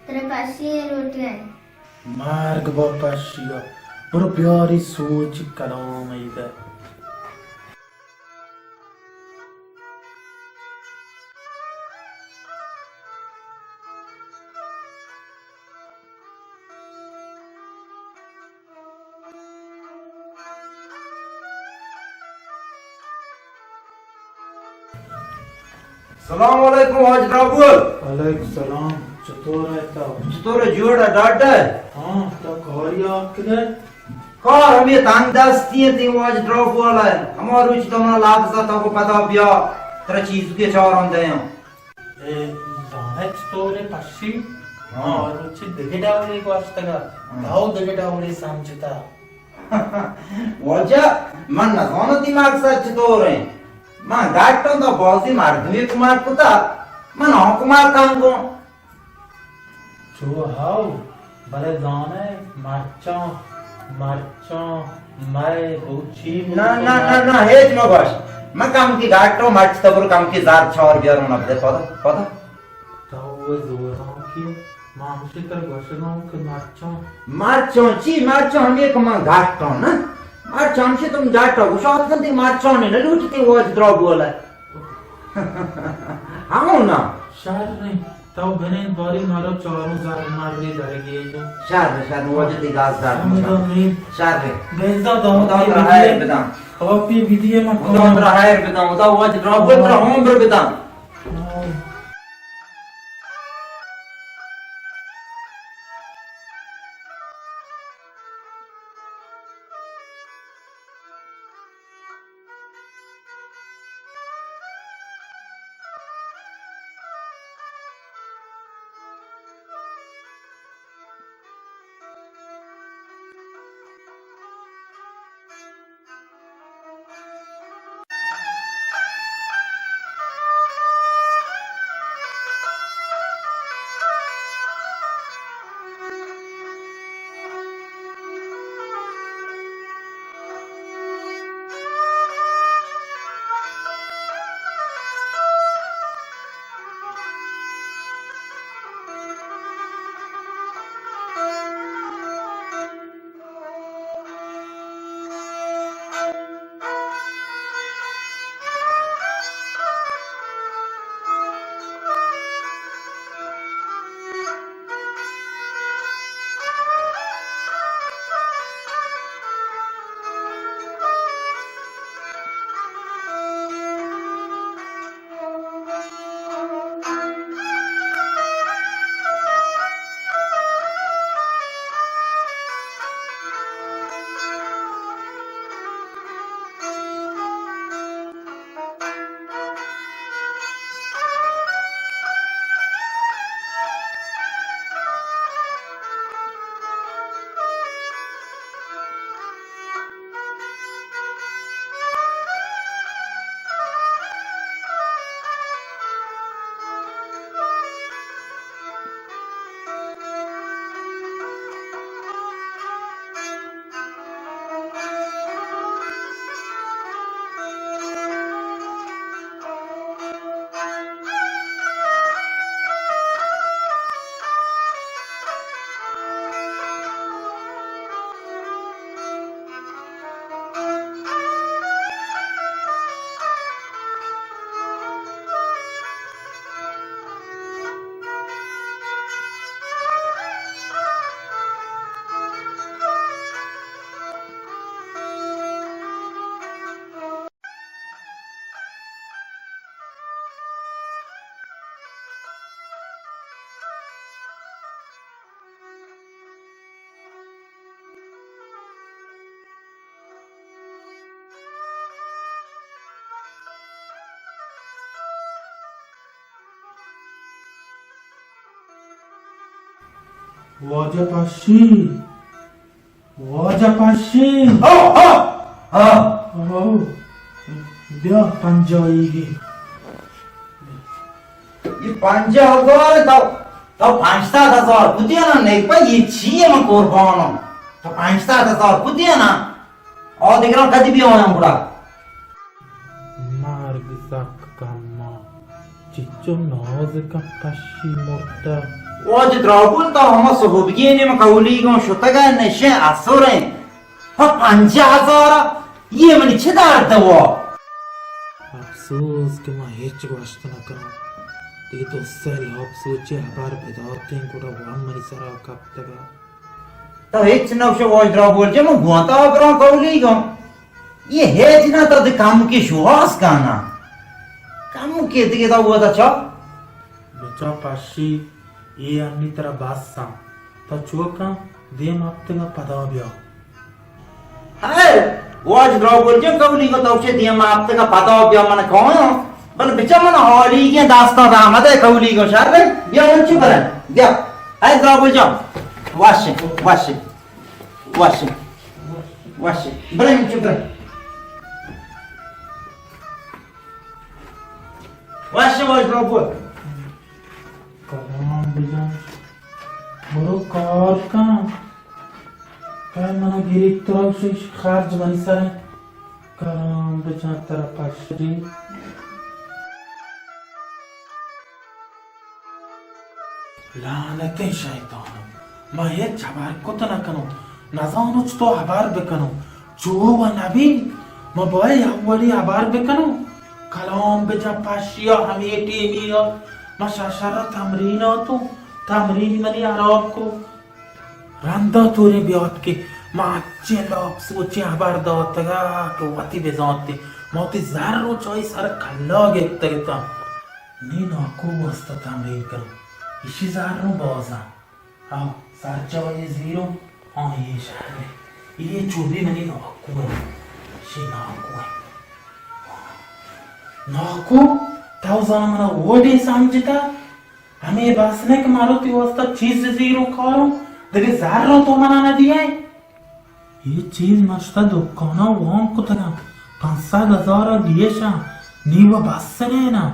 ترا پشی ء لوٹی ء۔ مرگ با پشی ء۔ برو بیاری سوچ کلام ایدہ۔ سلام علیکم واجہ دراگول۔ وعلیکم سلام، چطور ئے تو؟ چطور ئے، جوڑ ئے، ڈاڈ ئے؟ ہاں، تو کاری آتکگ ئے؟ کار ہمے تنگ دستی انت، اے واجہ دراگول ء۔ ہما روچ تو منا لبز دات، تو گو پدا بیا، ترا چیزکے چاراں دیاں۔ اے زانئے چطور ئے پشی؟ ہاں۔ آ روچی دگہ ڈولے گوشتگ ء، ہاں۔ تو دگہ ڈولے سمجھتا۔ واجہ، من نزاناں تئی مقصد چطور انت۔ من گٹ آں، تو بازیں مردمے کمک کتا، من آں کمک کنگ ء آں۔ چو ہاو، بلے زانئے مرچاں، مرچاں، مئے بوچی نہ، نہ، نہ، نہ، ہچ مگوش۔ من کمکے گٹ آں، مرچی تو برو کمکے زر چار بیار، اونا بدے، پدا، پدا۔ تو وَ زورانکے، ما ہمشی ترا گوشگا اوں کہ مرچاں۔ مرچاں چی؟ مرچاں ہمے کہ من گٹ آں نا۔ مرچاں ہمشی تم گٹ آں۔ گوشا اتکن تئی مرچاں نے نہ لوٹی تئی واجہ دراگول ء۔ ہمو نا۔ شر انت، تو بنند باری مارا چاروں زر مردے درگیجاں۔ شر، شر، واجہ تئی دست درد مکن۔ شر۔ بزاں خدا ترا خیر بداں۔ خدا ترا خیر بداں۔ خدا واجہ دراگول ترا عمر بداں۔ واجہ پشی، واجہ پشی۔ ہو، ہو، ہو۔ او، بیا پنجاہی گی۔ یہ پنجاہ ہزار تو، تو پنچ سد ہزار کتی نا، نہیں پا یہ چیئے من قربانم۔ تو پنچ سد ہزار کتی نا، او دگران کدی بیا آیاں گڑا۔ مرگ سک کما، چچو نازکاں پشی مرتہ۔ واجہ دراگل، تو ہما صحبگی نیم کولیگاں شتگا نشیں اسریں۔ پہ پنجاہ ہزار یہ منی چہ درد وا؟ افسوس کہ من ہچ گوشت نہ کناں۔ دگہ دو سہ لاپ سوچے ہبر بداتیں گڑا وان منی سرا کپتگا۔ تو ہچ نہ گوشے واجہ دراگل جان، من گوانتا بران کولیگاں۔ یہ ہچ نہ، تو دے کمکے شوہاز کانا۔ کمکے دگہ تو ودا چا؟ بچا پشی، یہ انی ترا بس ہاں۔ تو چوکاں دیم ہفتگا پدا بیا۔ ہائے، واجہ دراگل جان، کولیگاں تو چے دیم ہفتگا پدا بیا من کایاں۔ بل بچا من حالیگیں داستان رحمت ہے کولیگاں شر ہے۔ بیا من چو برن۔ بیا۔ اے دراگل جان۔ واشے، واشے۔ واشے۔ واشے۔ برن چو برن۔ واشے واجہ دراگل۔ کلام بجن۔ برو کار کن۔ کئے منا گریت ترا شش خرج منی سر انت۔ کلام بجن ترا پش دی۔ لعنتیں شیطان، من ہچ ہبر کت نہ کنوں، نزانوں چتو ہبر بکنوں، چو و نبی، من باید اولی ہبر بکنوں۔ کلام بجن پشیا ہمے ٹیمی ء من ششر تمرین آتوں، تمرین منی ہراب کو۔ رندا توریں بیات کہ ما اچیں لاپ سوچیں ہبر داتگا کہ وتی بزانتے، ما وتی زر و چائی سر کلا گپتگ اتاں۔ نی ناکو واسطہ تمرین کنوں، اشی زر و بازاں۔ آو، سر چائی زیروں، آ یہ شہر ہے۔ یہ چوبی منی ناکو ہے، شی ناکو ہے۔ ناکو، تو زانا منا وڈے سمجھتا؟ ہمے بس نہ کہ مارو تی واسطہ چیز زیروں کاروں، دگہ زروں تو منا نہ دیئے۔ یہ چیز مرشتہ دکانا وام کتگاں، پنچ سد ہزار گیشاں، نی و بس نہ نا۔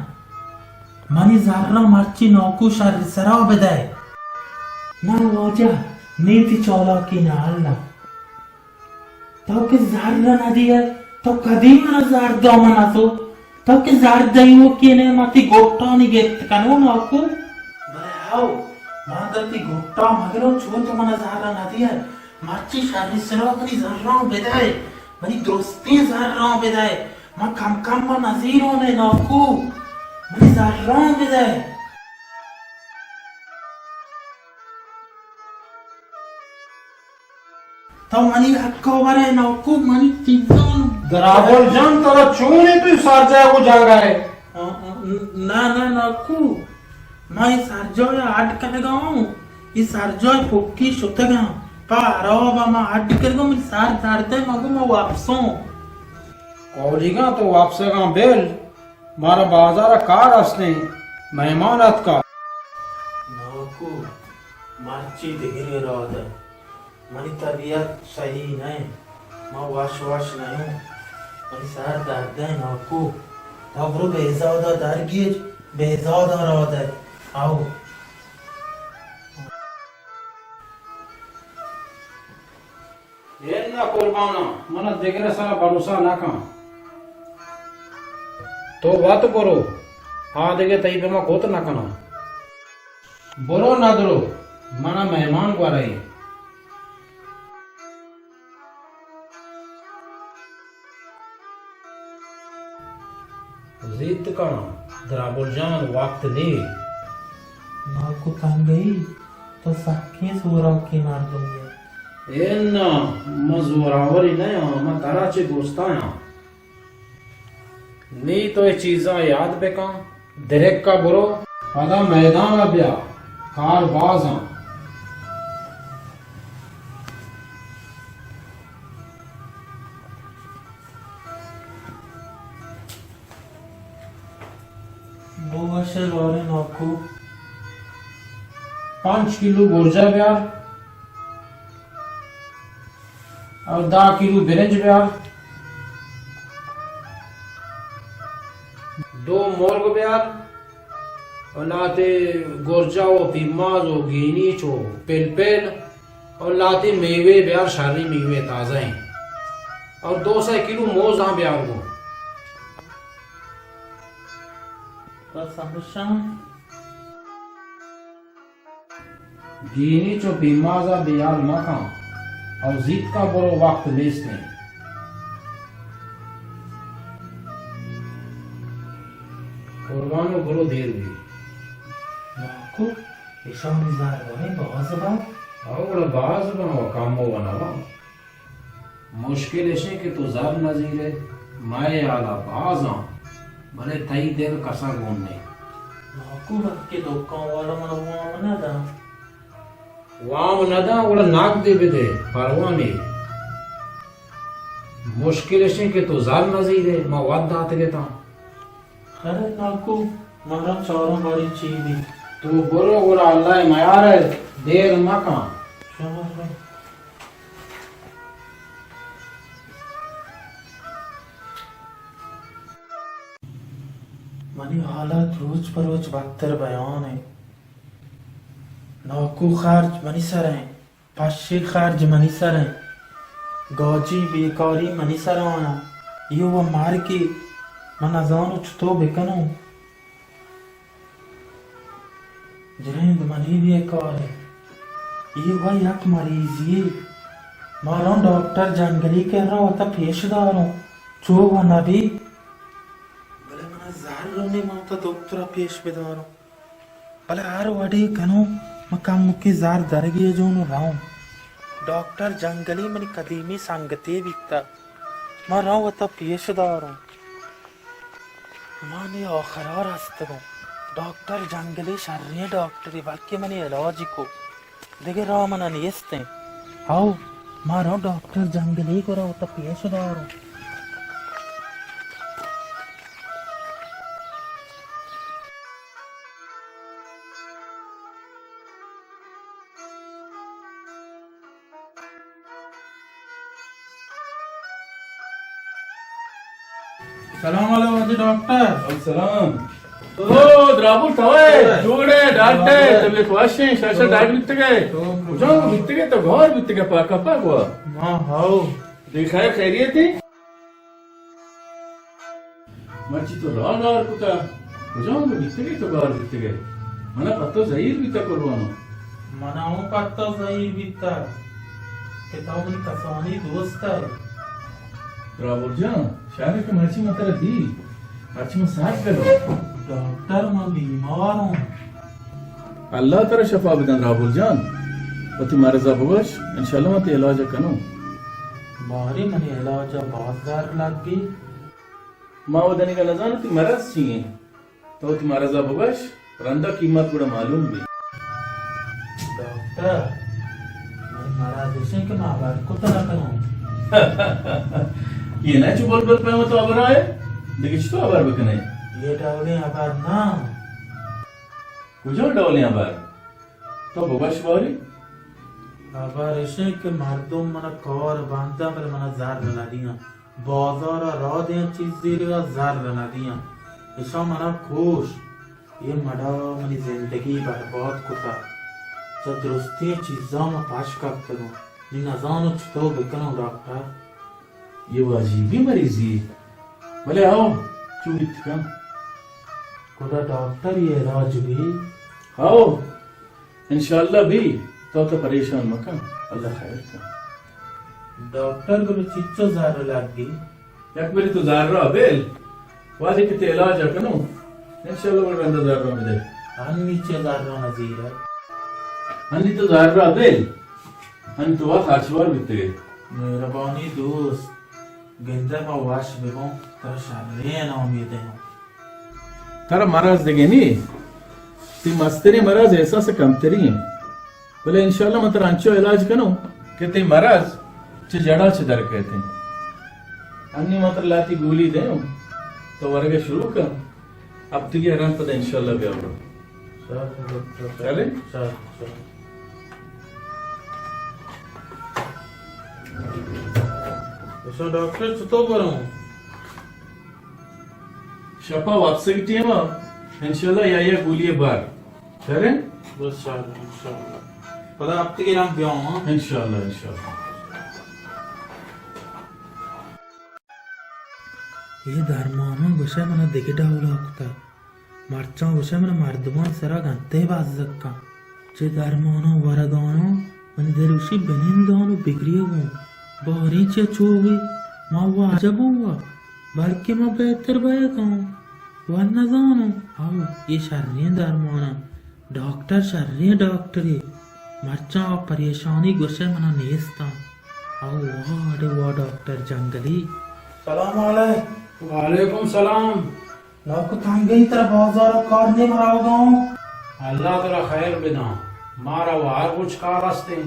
منی زراں مرچی ناکو شر سرا بدئے۔ نہ واجہ، نی تی چالاکی نہ اللہ۔ تو کہ زر نہ دیئے، تو کدی منا زر دا منا زو؟ تو کہ زر دیوکے نہ، ما تی گٹانی گپت کنو ناکو۔ بلے ہاو، ما دا تی گٹا مگرو، چون تو منا زر نہ دیئے؟ مرچی شری سرا منی زراں بدئے، منی درستیں زراں بدئے۔ ما کم کم ما نزیروں نے ناکو، منی زراں بدئے۔ تو منی حق ء برئے ناکو، منی چیزاں۔ دراگل جان، ترا چون انت تو سرجاہ کو جاگہ ہے؟ آ، آ، نہ، نہ، ناکو، ما اے سرجاہ ء اڈ کنگا اوں۔ اے سرجاہ پکی شتگاں۔ پہ ہراب ء ما اڈ کنگا، منی سر درد ء، ما گو ما واپسوں۔ کولیگاں تو واپسگاں بل، مارا بازار ء کار استیں، مہمان اتکا۔ ناکو، مرچی دگرے راہ دئے۔ منی طبیعت صحیح نہ انت، من وش وش نہ اوں، منی سر درد ء ناکو۔ تو برو بہزاد ء درگیج، بہزاد ء راہ دئے۔ آؤ۔ اے نہ قرباناں، من دگرے سرا بھروسہ نہ کن۔ تو وت برو، آ دگہ تئی پہ ما کت نہ کناں۔ برو ندرو، منا مہمان گورئے۔ زیت کن دراگل جان، وقت نی۔ ناکو تنگئی، تو سکیں زوراکیں مردمے۔ اے نا، من زوراورے نیاں، من ترا چہ گوستایاں۔ نی تو اے چیزاں یاد بکن، درکا برو، پدا میدان ء بیا، کار باز آں۔ بوش لارے ناکو، پنچ کلو گورجا بیار اور دہ کلو برنج بیار۔ دو مرگ بیار اور لاتے گورجا و پیماز و گینیچ و پلپل اور لاتے میوے بیار، شریں میوے تازہ ہیں۔ اور دو سئے کلو موز ہاں بیار گو۔ بس ہمشاں۔ گینیچ و پیمازا بے ہیال مکن، او زیتکا برو، وقت نیست انت۔ قربانو برو، دیر بی۔ ناکو، اشانی زر واریں باز با؟ او گڑا باز با و کم و نوا۔ مشکل اش انت کہ تو زر نہ زیرئے، مئے ہیالا بازاں، بلے تئی دل کسا گون نہ انت۔ ناکو، بلکہ دکان والا من وام نہ داں۔ وام نہ داں، گڑا نقدے بدے، پرواہ نے۔ مشکل اش انت کہ تو زر نہ زیرئے، ما وت داتگ اتاں۔ خیر ناکو، مارا چاراں باری چی بی۔ تو برو گڑا، اللہ میار ء دیر مکن۔ شما برو۔ منی حالات روچ پہ روچ بدتر بیان انت۔ ناکو خرچ منی سر انت۔ پشی خرج منی سر انت، گاجی بیکاری منی سر آیاں، ایو و مرگی، من نزانو چطو بکنوں۔ جند منی بیکار انت، ایو و یک مریضی، ما روں ڈاکٹر جنگلی کرا وتا پیش داروں، چو و نبی، بلے من زر رونی، ما وتا دکترا پیش بداروں۔ بلے ہر وڑے کنوں، من کمکے زر درگیجوں و رؤں۔ ڈاکٹر جنگلی منی قدیمی سنگتے بیتہ۔ من رؤں وتا پیش داروں۔ من اے آخرا رستگوں۔ ڈاکٹر جنگلی شریں ڈاکٹرے، بلکہ منی علاج کو۔ دگہ راہ منا نیست انت۔ ہئو، من رؤں ڈاکٹر جنگلی گورا وتا پیش داروں۔ سلام علیکم واجہ ڈاکٹر۔ السلام۔ او، درابل توئے، جوڑے، ڈاکٹر، طبیعت وشیں، شاشا ڈاکٹر بیتگے۔ کجا بیتگے تو گھر بیتگے پاکا پاک وا؟ ہاں، ہاؤ۔ دی خیر خیریت ہے؟ مرچی تو راہ گار کتا، کجام بیتگے تو گار بیتگے؟ منا پہ تو زہیر بیتا قربانو۔ منا اوں پہ تو زہیر بیتا کہ تو منی کسانی دوست ئے۔ رابر جان، شاید کہ مرچی من ترا دی، مرچی من سک گلوں۔ ڈاکٹر، من بیمار اوں۔ اللہ ترا شفا بدن رابر جان، وتی مرضا بگوش، انشاءاللہ من تئی علاج کنوں۔ باری منی علاج باز زر لگی۔ ما و دنیگا نزانو تئی مرض چی انت۔ تو وتی مرضا بگوش، رندا قیمت گڑا معلوم بی۔ ڈاکٹر، منی مرض اش انت کہ ما ہبر کت نہ کنوں۔ یہ نہ چو بلبل پیم تو ہبر آئے، دگہ چطور ہبر بکنے؟ یہ ڈولیں ہبر نہ۔ کجا ڈولیں ہبر؟ تو بگوش باری۔ ہبر اش انت کہ مردم منا کار بنداں بلے منا زر نہ دیاں۔ بازارا راہ دیاں چیز زیرگا زر نہ دیاں۔ اشاں منا کوش۔ اے مڑا منی زندگی برباد کتا۔ چہ درستیں چیزاں ما پش کپتگوں۔ نی نزانوں چطور بکنوں ڈاکٹر۔ یہ عجیبی مریضی۔ بلے ہاؤ، چو بیت کن۔ گڑا ڈاکٹر یہ علاج بی؟ ہاؤ، انشاءاللہ بی، تو تو پریشان مکن، اللہ خیر کن۔ ڈاکٹر گڑا چچو زر لگی؟ یک بری تو زر را بل، وہدے کہ تئی علاج کنوں، انشاءاللہ گڑا رندا زر را بدے۔ ہنی چہ زر را نزیرہ؟ ہنی تو زر را بل، ہنی تو وا خرچ وار بیتگے۔ مہربانی دوست، گندہ ما وش ببوں، ترا شریں انعامے دئوں۔ ترا مرض دگہ نی، تئی مستریں مرض احساس کمتری انت۔ بلے انشاءاللہ من ترا انچو علاج کنوں کہ تئی مرض چہ جڑا چہ در کئیت انت۔ انی من ترا لہتی گولی دئوں، تو ورگا شروع کن، ہفتگے رند پدا انشاءاللہ بیا برو۔ چلیں؟ اچھا، ڈاکٹر چطور بروں؟ شپا وپسگ ٹیم ءَ انشاءاللہ یا یا گولی بار۔ چلیں؟ بس انشاءاللہ، انشاءاللہ۔ پدا ہفتے کے رام بیاؤں، ہاں؟ انشاءاللہ، انشاءاللہ۔ اے درماناں گوشئے منا دگہ ڈولا کتگ۔ مرچاں گوشئے منا مردمانی سرا گنتئے بزگ کن۔ چہ درماناں ورگایاں منی دل گوشی بننداں و بگریگوں۔ باریں چیا چو بی، ما واجہ بوں وا، بلکہ ما بہتر بئیگاں۔ وا نزانوں۔ ہو، اے شریں درماناں۔ ڈاکٹر شریں ڈاکٹرے۔ مرچاں آ پریشانی گوشئے منا نیستاں۔ او وا، اڑے وا ڈاکٹر جنگلی۔ سلام علیک۔ وعلیکم سلام۔ ناکو تنگئی ترا بازار ءَ کار نیم روگاؤں۔ اللہ ترا خیر بداں۔ مارا و ہر روچ کار استیں۔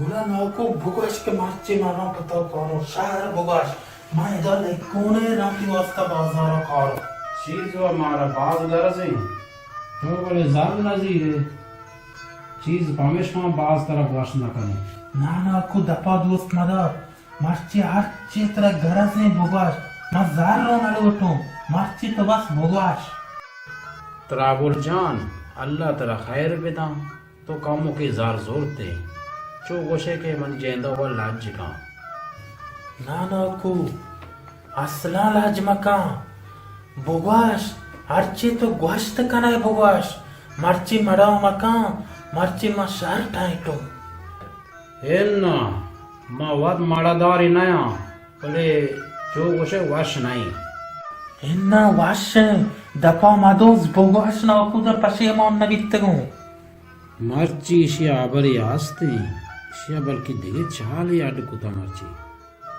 گڑا ناکو بگوش کہ مرچی من راں پتو کاروں شہر بگوش۔ من ادا لکونے راں تی واسطہ بازار ءَ کاروں۔ چیز و مارا باز گرزیں۔ تو بلے زر نزیرے۔ چیز پمیشکا باز ترا گوش نہ کنیں۔ نا، ناکو دپا دوست مدار۔ مرچی ہرچی ترا گرزیں بگوش، من زر رو نہ لوٹوں، مرچی تو بس بگوش۔ ترابل جان، اللہ ترا خیر بداں، تو کموکے زر زرتے، چو گوشے کہ من جیندا و لج کاں۔ نا ناکو، اصلاں لج مکاں، بگوش، ہرچی تو گوشت کنئے بگوش، مرچی مڑا مکاں، مرچی من شر ٹائٹوں۔ اناں، ما وت مڑادارے نیاں، بلے چو گوشئے وش نئیں۔ اناں وش ایں، دپا مدوز، بگوش ناکو، ترا پشیمان نبیتگوں۔ مرچی اشیا ہبرے ہستیں، اشیا بلکیں دگہ چالے اڈ کتا مرچی۔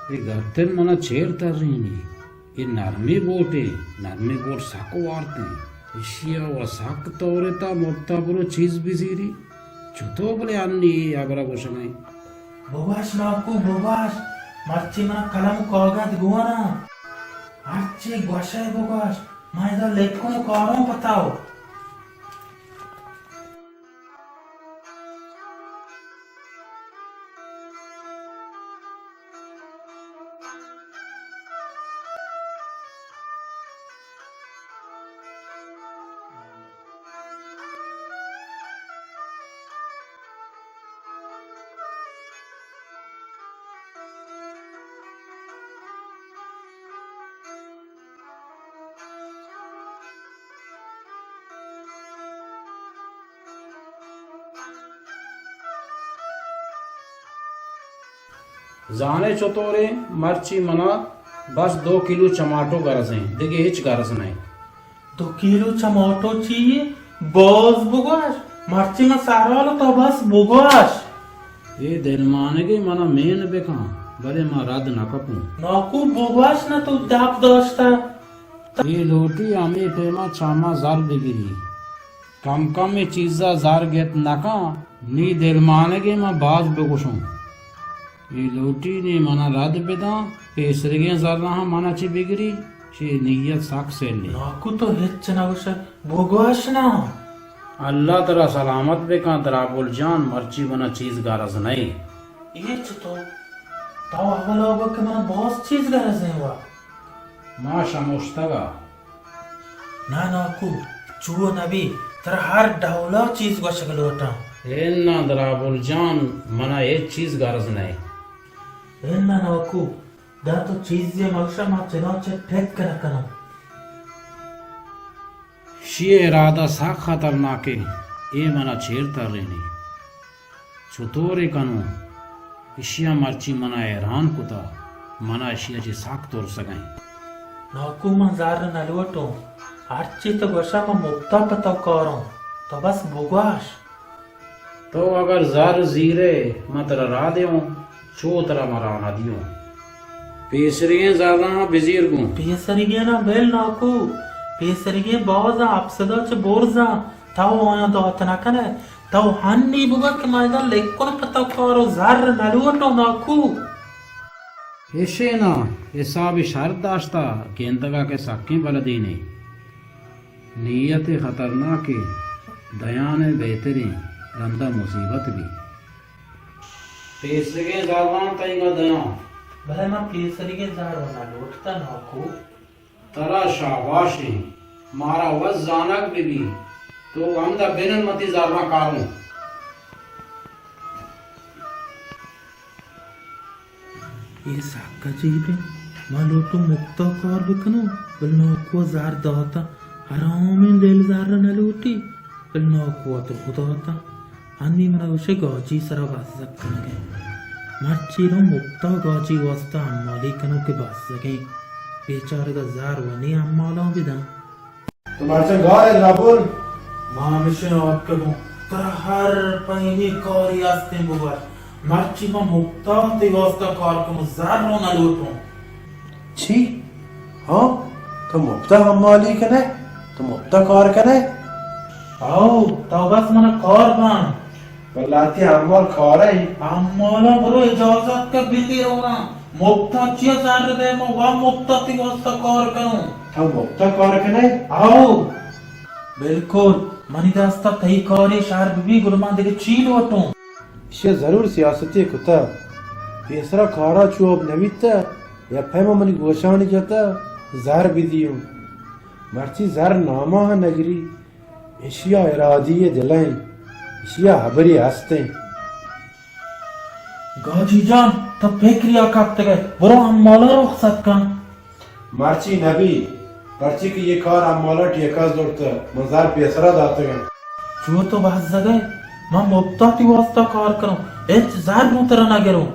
اے گردن منا چیر ترینی، اے نرمی بوٹے، نرمی بوٹ سک وارتیں۔ اشیا و سک تورتا مپتا برو چیز بزیری۔ چتو بلے انی اے ہبرا گوشگائیں۔ بگوش ناکو، بگوش، مرچی منا قلم و کاغذ گوانا۔ ہرچی گوشئے بگوش، من ادا لکھوں کاروں پتاو۔ زانے چطوریں؟ مرچی منا بس دو کیلو چماٹو گرزیں، دگہ ہچ گرز نئیں۔ دو کیلو چماٹو چی؟ باز بگوش، مرچی من سرحال، تو بس بگوش۔ اے دلمانگے منا مین بکن، بلے من رد نہ کپوں۔ ناکو بگوش نہ، تو دپ داشتہ۔ اے لوٹی ہمے پیما چہ ما زر بگری۔ کم کمیں چیزا زر گپت نہ کن، نی دلمانگے من باز بگوشوں۔ اے لوٹی نی منا رد بداں، پیسریگیں زراں ہم منا چہ بگری، چہ نیت سک سیلی۔ ناکو تو ہچ نہ گوشئے، بگوش نہ۔ اللہ ترا سلامت بکن ترابل جان، مرچی منا چیز گرز نئیں۔ اے چتو؟ تو اول آگا کہ منا باز چیز گرزیں وا۔ ما شموشتگا۔ نا ناکو، چو نبی، ترا ہر ڈولا چیز گوشگ لوٹاں۔ اناں درابل جان، منا ہچ چیز گرز نئے۔ اناں ناکو، داں تو چیزے مگوش، ما چداں چہ ٹک نہ کناں۔ شی ارادہ سک خطرناکیں، اے منا چیر ترینی۔ چطورے کنوں؟ اشیا مرچی منا حیران کتا، منا اشیا چہ سک ترسگیں۔ ناکو من زر نہ لوٹوں، ہرچی تو گوشا من مپتا پہ تو کاروں، تو بس بگواش۔ تو اگر زر زیرے من ترا راہ دیوں، چو ترا من راہ نہ دیوں۔ پیسریگیں زراں بزیر گوں۔ پیسریگیں نہ بل ناکو، پیسریگیں بازاں اپسدا چہ برزاں۔ تو آیاں دات نہ کنئے، تو ہنی بگو کہ من ادا لکن پہ تو کارو، زر نہ لوٹوں ناکو۔ اشے نا حساب شر داشتا، گندگا کہ سکیں بلدینے۔ نیت خطرناکے۔ دیان ءَ بہتریں، رندا مصیبت بی۔ پیسریگیں زراں تئیگا دیاں۔ بلے من پیسریگیں زر نہ لوٹتا ناکو۔ ترا شاباش ایں، مارا وت زانگ بہ بی، تو ہمدا بنند من تئی زراں کاروں۔ اے سک عجیب ایں، ما لوٹوں مپتا کار بکنوں، بل ناکو زر داتا، حرامیں دل زر نہ لوٹی، بل ناکو ءَ دروہ داتا۔ انی منا گوشے گاجی سرا بزگ کنگے۔ مرچی رو مپتا گاجی واسطہ حمالی کنوں کہ بزگیں۔ بیچارگ ءَ زر ونی حمالاں بداں۔ تو مرچاں گار ئے درابل؟ ما ہمیشیں آتکگوں۔ ترا ہر پئیمی کاری ہستیں بگوش۔ مرچی ما مپتا تئی واسطہ کار کنوں، زر رو نہ لوٹوں۔ چی؟ ہاں؟ تو مپتا حمالی کنئے؟ تو مپتا کار کنئے؟ ہو، تو بس منا کار بان۔ بلے تئی حمال کارئے؟ حمالاں برو اجازت کہ بندی رونا۔ مپتا چیا زر دئے، ما وا مپتا تئی واسطہ کار کنوں۔ تو مپتا کار کنئے؟ ہو۔ بالکل، منی دستا تئی کارے شر ببی، گڑا من دگہ چی لوٹوں؟ ایشی ضرور سیاستے کتا۔ پیسرا کارا چو اب نبیتا، یا پیما منی گوشانی جتا، زر بدیوں۔ مرچی زر ناما نگری، ایشیا ارادی دلیں، ایشیا حبری ہستیں۔ گاجی جان، تو فکریا کپتگئے، برو حمالا رخصت کن۔ مرچی نبی، پرچی کہ یہ کار حمالا ٹھیکہ زرتہ، من زر پیسرا داتگاں۔ چو تو بزگئے، من مپتا تئی واسطہ کار کنوں، ہچ زر نوں ترا نہ گروں۔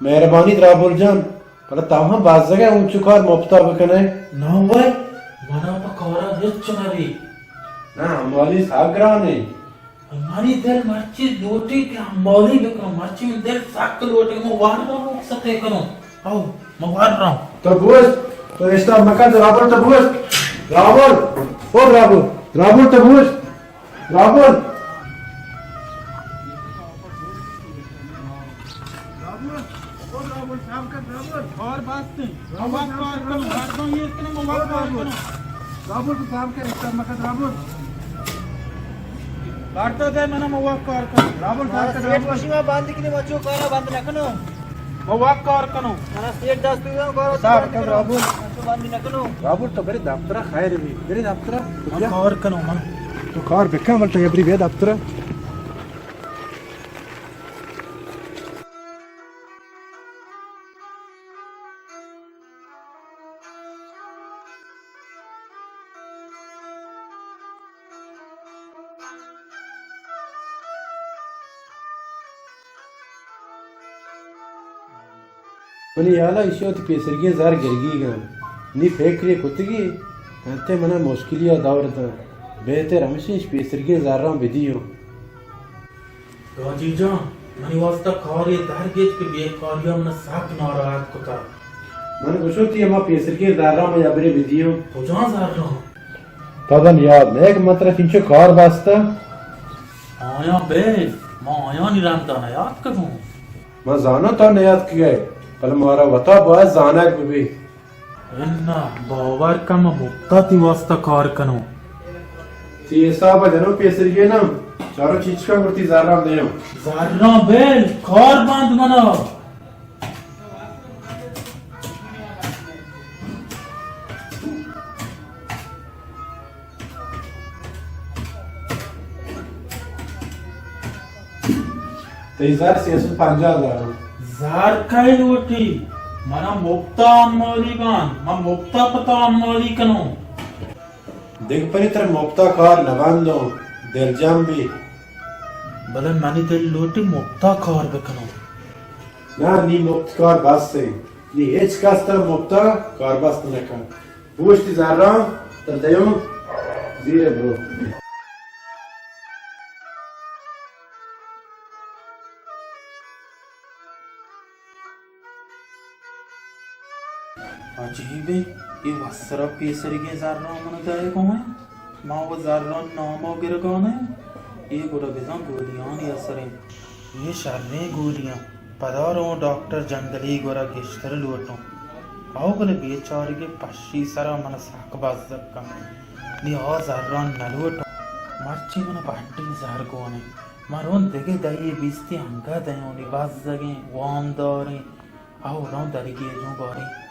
مہربانی درابل جان، بلے تو ہم بزگئے انچو کار مپتا بکنئے؟ نہ وئے، منا پہ کارا ہچ نہ بی۔ نہ، حمالی سک گرانیں۔ منی دل مرچی لوٹی کہ حمالی بکنوں، مرچی من دل سک لوٹی، من وار رو رخصتے کنوں۔ او، من وار رو۔ تو بوش، تو اشتاب مکن، درابل تو بوش۔ درابل، او درابل، درابل تو بوش۔ درابل۔ درابل، او درابل، صاحب کا درابل۔ اور بات نہیں۔ مواد کار کنوں، مردم یہ کہ نہیں مواد کار کنوں۔ رابر تو صاحب کے رشتہ مکت رابر۔ کارتا دے منا مواد کار کنوں۔ رابر صاحب کے سیٹ رابر۔ مشین بند کنی مچو کارا بند نہ کنوں۔ مواد کار کنوں۔ منا سیٹ دست تو کارا صاحب بند کا کنوں۔ رابر۔ مچو بند نہ کنوں۔ رابر تو برے دفتر خیر بھی۔ برے دفتر تو من بیا۔ کار کنوں من۔ تو کار بکن بل تو ابری بیا دفتر۔ منی ہیالا ایشی وتی پیسرگیں زر گرگی گاں۔ نی فکرے کتگی، انتے منا مشکلی ء دور داں۔ بہتر ہمشی اش پیسرگیں زراں بدیوں۔ گاجی جان، منی واسطہ کارے درگیج کہ بیکاریا من سک ناراحت کتا۔ من گوشو تی ہما پیسرگیں زراں من یبرے بدیوں۔ کجا زراں؟ پدن یاد نہ کہ من ترا چنچو کار باستا۔ آیاں بے، ما آیانی رندا نیاتکگوں۔ من زاناں تو نیاتکگئے، بلے مارا وتا باید زانگ ببی۔ اناں، باور کن، من مپتا تی واسطہ کار کنوں۔ تی حساب ء جنوں پیسریگے ناں، چاروں چیچکاں گڑا تی زراں دیاں۔ زراں بل، کار بند منا۔ تئی زر سئے سد پنجاہ زر انت۔ زر کئے لوٹی؟ منا مپتا امالی بان، من مپتا پتا امالی کنوں۔ دگہ پری ترا مپتا کار نہ بندوں، دلجم بی۔ بلے منی دل لوٹی مپتا کار بکنوں۔ ناں، نی مپت کار بس انت، نی ہچ کس ترا مپتا کار بست نہ کنت۔ بوشتی زراں تر دیوں زیر برو۔ عجیبیں، اے وسرا پیسریگیں زراں من دئیگوں انت۔ ما و زراں ناما گرگان انت۔ اے گڑا بزاں گولیانی اثر انت۔ اے شریں گولیاں۔ پدا رواں ڈاکٹر جنگلی گورا گیشتر لوٹاں۔ او بلے بیچارگے پشی سرا من سک بزگ کنت۔ نی آ زراں نہ لوٹاں۔ مرچی من بڈیں زہر گون انت۔ من رون دگہ دہی بیستی انگت دیونی بزگیں وامداریں۔ او رون درگیجوں باریں۔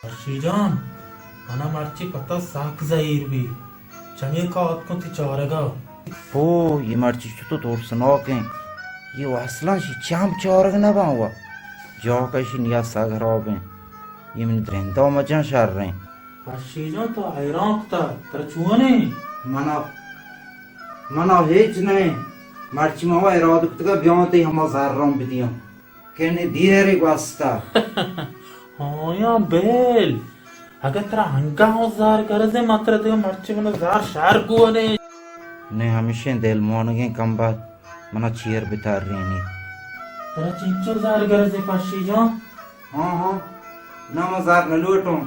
پشی جان، منا مرچی پتا سک زہیر بی۔ چمیکا آتکوں تی چارگا۔ پو، یہ مرچی چتو ترسناک ہیں۔ یہ وصلاں شی چم چارگ نہ باں وا۔ جاکہ شی نیا سک خراب ہیں۔ یہ من درندہ مجاں شر ہیں۔ پشی جان تو حیران کتا، ترا چون ہیں؟ منا، منا ہچ نہیں۔ مرچی ما وا ارادہ کتگا بیاں تی ہما زراں بدیاں۔ کہ نی دیر گوستا۔ ہاں یا بیل، اگہ ترا انگہ ہوں زار گرز ہے، ما ترا دیو مرچی منا زار شر گونے۔ نے ہمیشیں دل مانگیں کمبخت منا چیر بترینی۔ ترا چنچو زار گرز ہے پشی جان؟ ہاں ہاں، نہ ما زار نہ لوٹوں۔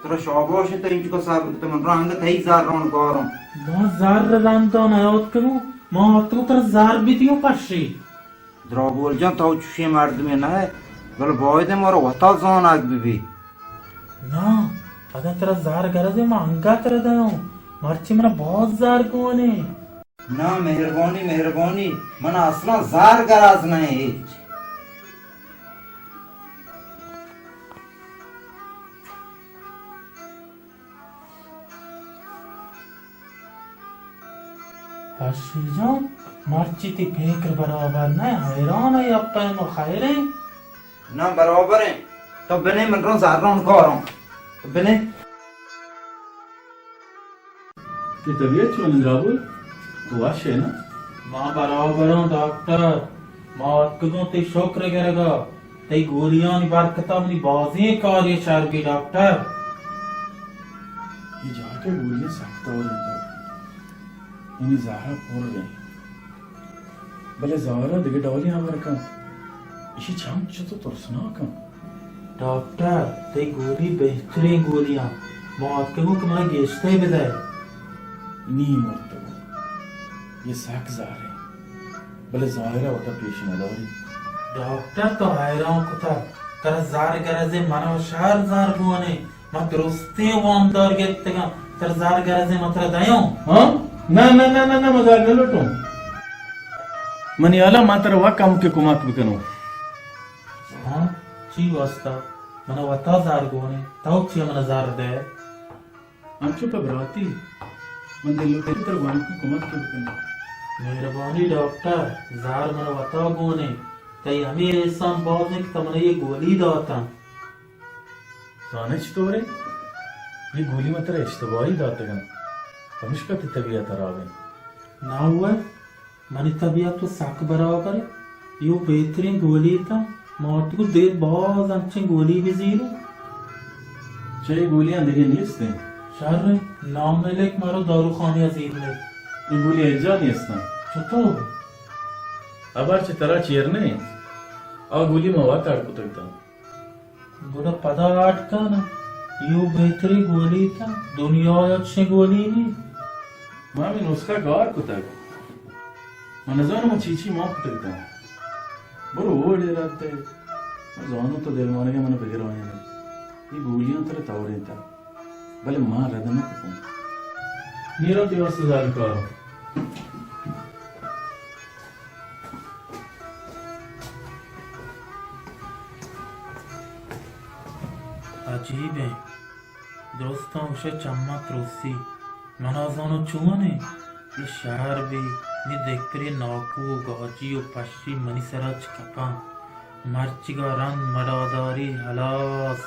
ترا شاباش ہے، تو انچکا صبر کتا، من رنگ تئی زار رون کاروں۔ ما زار رندان آتکگوں، ما آتکگوں ترا زار بدیوں پشی۔ دراگول جان، تو چوشیں مردمے نہ ئے، بلے باید انت مارا وتا زانگ بہ بی۔ نا، اگاں ترا زار گرز انت، من انگت ترا دیاں۔ مرچی منا باز زار گون انت۔ نا، مہربانی، مہربانی، منا اصلاً زار گرز نہ انت ہچ۔ پشی جان، مرچی تئی پکر برابر نہ، حیران ئے، اپا ما خیر انت؟ نہ، برابر انت۔ تو بنے، من روں زراں کاراں۔ تو بنے۔ تئی طبیعت چون انت دراگول؟ تو وش ئے نا؟ ما برابر آں ڈاکٹر۔ ما اتکگوں تئی شکر گرگا۔ تئی گولیانی برکتا منی بازیں کارے شر بی ڈاکٹر۔ اے جاکہ گولیاں سک تور انت۔ منی زہرا پر انت۔ بلے زہرا دگہ ڈولیں ہبر کنت۔ ایشی چم چتو ترسناک انت۔ ڈاکٹر، تئی گولی بہتریں گولی انت۔ ما اتکگوں کہ منا گیشتر بدئے۔ نی مرتگوں۔ اے سک زہر انت۔ بلے زہرا وتا پیش نداری۔ ڈاکٹر، تو حیران کتگ۔ ترا زہر گرز انت، منا شر زہر بوانے۔ ما درستیں وامدار گپتگاں، ترا زہر گرز انت، ما ترا دیاں۔ ہاں؟ نہ، نہ، نہ، نہ، نہ، ما زہر نہ لوٹوں۔ منی ہیالا ما ترا وا کمکے کمک بکنوں۔ ہاں؟ چی واسطہ؟ منا وتا زہر گون انت، تو چیا منا زہر دئے؟ انچو پہ براتی، من دل لوٹی ترا گوانکو کمک بکنوں۔ مہربانی ڈاکٹر، زہر منا وتا گون انت، تئی ہمے احسان باز انت کہ تو منا اے گولی داتاں۔ زانئے چطور انت؟ اے گولی من ترا اشتباہی داتگ انت، پمشکا تئی طبیعت ہراب انت۔ نہ ہوئے، منی طبیعت تو سک برابر انت۔ اے بہتریں گولی اتاں، ما تو دیر باز انچیں گولی بزیروں۔ چہ اے گولیاں دگہ نیست انت؟ شر انت، نام لکھ، مارو داروخانہ ء زیرنے۔ اے گولی ہچ جا نیست انت۔ چطور؟ ہبر چہ ترا چیر نہ انت۔ آ گولی ما وت اڈ کتگ اتاں۔ گڑا پدا اڈ کن، اے بہتریں گولی اتاں، دنیا ء چشیں گولی نی۔ ما ہمے نسخہ کار کتگ۔ من نزاناں من چی چی مان کتگ اتاں۔ برو اوڑے رد دئے۔ من زاناں تو دلمانگ ء من بگرائین ئے۔ اے گولیاں ترا تورینتگ۔ بلے ما رد نہ کتاں۔ میرا تئی واسطہ زانکار۔ عجیب انت، درستاں گوشئے چماں ترسی، من نزاناں چون انت، اے شہر بی، نی دگپرے ناکو و گاجی و پشی منی سرا چہ کپاں۔ مرچیگا رند مڑاداری ہلاس۔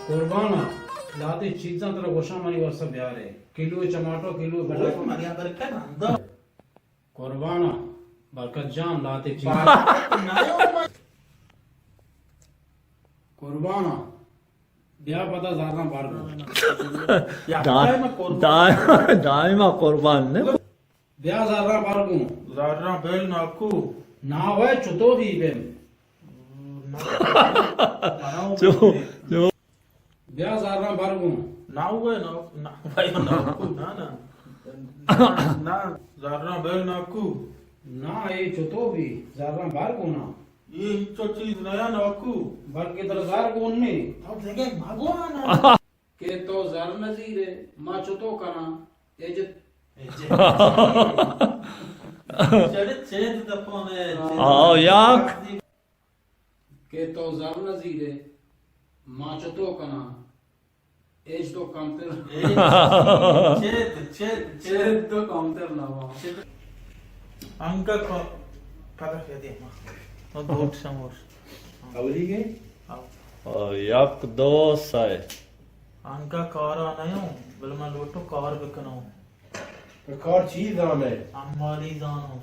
قربان ءَ، لہتے چیزاں ترا گوشاں منی واسطہ بیارے۔ کلو چماٹو، کلو بٹاٹو۔ منی برکت نندو۔ قربان ءَ، برکت جان، لہتے چیز۔ برکت نہ۔ قربان ءَ، بیا پدا زراں بار گوں۔ دائم، دائم، دائم قربان نے۔ بیا زراں بار گوں۔ زراں بیل ناکو۔ نا وے چتو بی بیم۔ چو، چو۔ بیا زراں بار گوں۔ نا وے نا، نا وے ناکو، نا، نا۔ نا، نا، زراں بیل ناکو۔ نا، اے چتو بی، زراں بار گوں نا۔ اے ہچو چیز نیا ناکو۔ بلکہ در زار گون نے۔ تو دگہ مگو نا۔ کہ تو زر نزیرے، ما چتو کناں؟ اجت۔ اجت۔ چڑ چیت دپونے۔ آو یاک۔ کہ تو زر نزیرے، ما چتو کناں؟ ایش تو کمتر۔ ایش چیت، چیت، چیت۔ چیت تو کمتر نہ ہوا۔ انگا کو پتہ کیا دے ما۔ تو دوٹ شموش۔ اولی گئے؟ آو۔ آ، یک، دو، سئے۔ انگا کارا نیوں، بلے من لوٹو کار بکنوں۔ تو کار چی زانے؟ امالی زانوں۔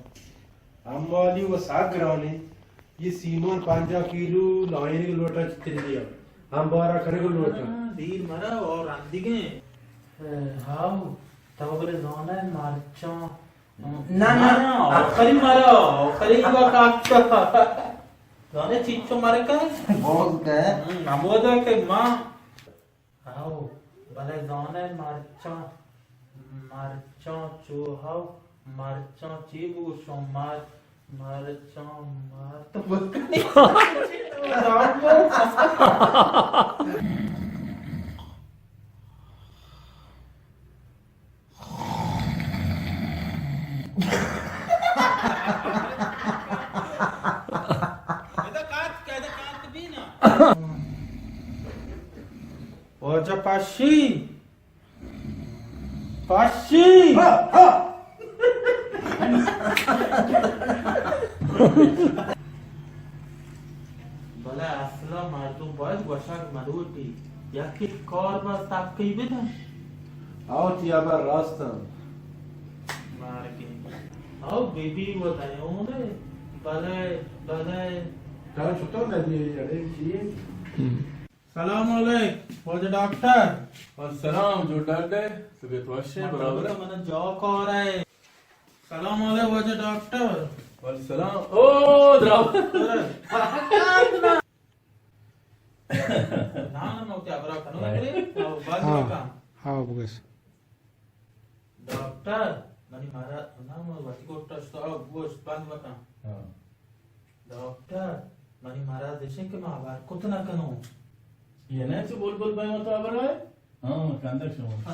امالی و سک گرانے۔ یہ سیمون پنجاہ کیلو لائنگ لوٹا چتری دیا۔ ہم بارہ کنگ لوٹا۔ ہاں، دیر مرا اور رندگیں۔ اے، ہاو، تو بلے زانے مرچاں۔ نہ، نہ، نہ، آخری مرا، آخری وقت آتا۔ زانے چیچو مرکا؟ بوز کے۔ ہم، نمودا کہ ماں۔ ہاو، بلے زانے مرچاں، مرچاں چو ہاو، مرچاں چی گوشوں، مر-، مرچاں، مر-، تو بکنی۔ واجہ پاشی، پاشی۔ بلے اصلا مردم باید گوشگ ملوٹی، یکی کار بس تکی بدن۔ آو، تی ہبر راست انت۔ مارگی۔ آو، بی بی و دیونے، بلے، بلے۔ ترا چطور ندی اڑے چیئے؟ سلام علیک، واجہ ڈاکٹر۔ وعلیکم سلام، جوڑ ڈاڈ ئے؟ طبیعت وش ئے، برابر ئے؟ من جاہ کار ئے۔ سلام علیک واجہ ڈاکٹر۔ وعلیکم سلام۔ او، دراو۔ نا، نا، ما وتی ہبرا کنوں، بلے، او، بند ہاں، بکن۔ ہاں، بگش۔ ڈاکٹر، منی مرض، نا، من وتی گوٹا شتا، او، گوشت بند بکن۔ ہاں۔ ڈاکٹر، منی مرض اش انت کہ من ہبر کت نہ کنوں۔ یہ نہ چو بلبل بے متابر ہے؟ ہاں، کندگ شما۔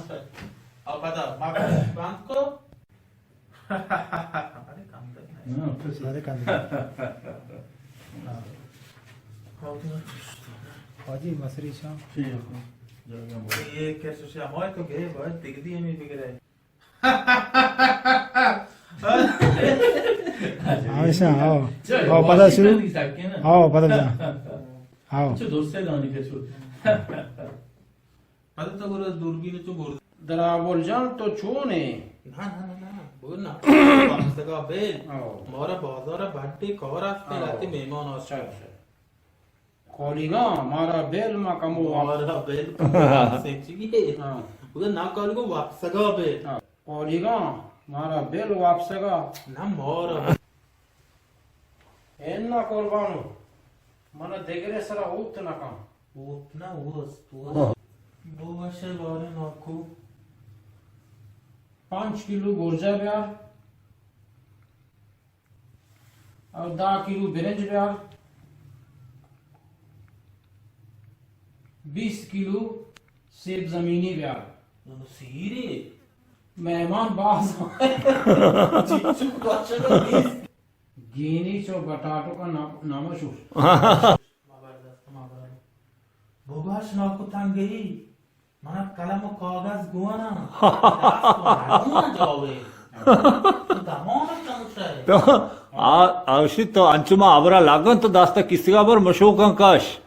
آ پدا، ما بند کو۔ ارے کندگ نہ۔ ہاں، پس۔ ارے کندگ۔ ہاں۔ حاجی مصری شام۔ ٹھیک ہے۔ یہ کیسے سے ہمارے تو گئے، بھائی، دگدی ہمیں بگڑے۔ ہمیشہ، ہاں۔ ہاں، پدا شروع۔ ہاں، پدا جا۔ ہاں۔ اچھا، دوست سے دانی کے چھوڑ۔ پدا تو گورا دوربین تو گور۔ دراول جان، تو چون ئے؟ نہ، نہ، نہ، نہ۔ بول نا۔ وپسگا بیل۔ ہاں۔ مارا بازار بڈے کار است، ہاں۔ لاتے مہمان است۔ اچھا، اچھا۔ کولیگاں، مارا بیل، ما کمو واپس۔ مارا بیل کمو واپس چی ہے؟ ہاں۔ بگو نا کولیگو وپسگا بیل۔ ہاں۔ کولیگاں، مارا بیل وپسگا۔ نا مارا۔ اے نا قربانو، من دگرے سرا اوت نہ کن۔ اوت نا اوست، اوست۔ ہاں۔ بگوش ئے باریں ناکو۔ پنچ کلو گورجا بیار۔ او دہ کلو برنج بیار، بیست کلو سیب زمینی بیار۔ سیری؟ مہمان باز۔ گینی چو بٹاٹو کا نام، نام شور۔ بگوش ناکو تنگئی۔ منا قلم و کاغذ گون انت۔ دست و مردم جاوید۔ تو دمان چموشے۔ تو آ، آ، گوشتی تو انچو ما ہبرا لگن تو دستا کیسگا بر مشوکاں کش۔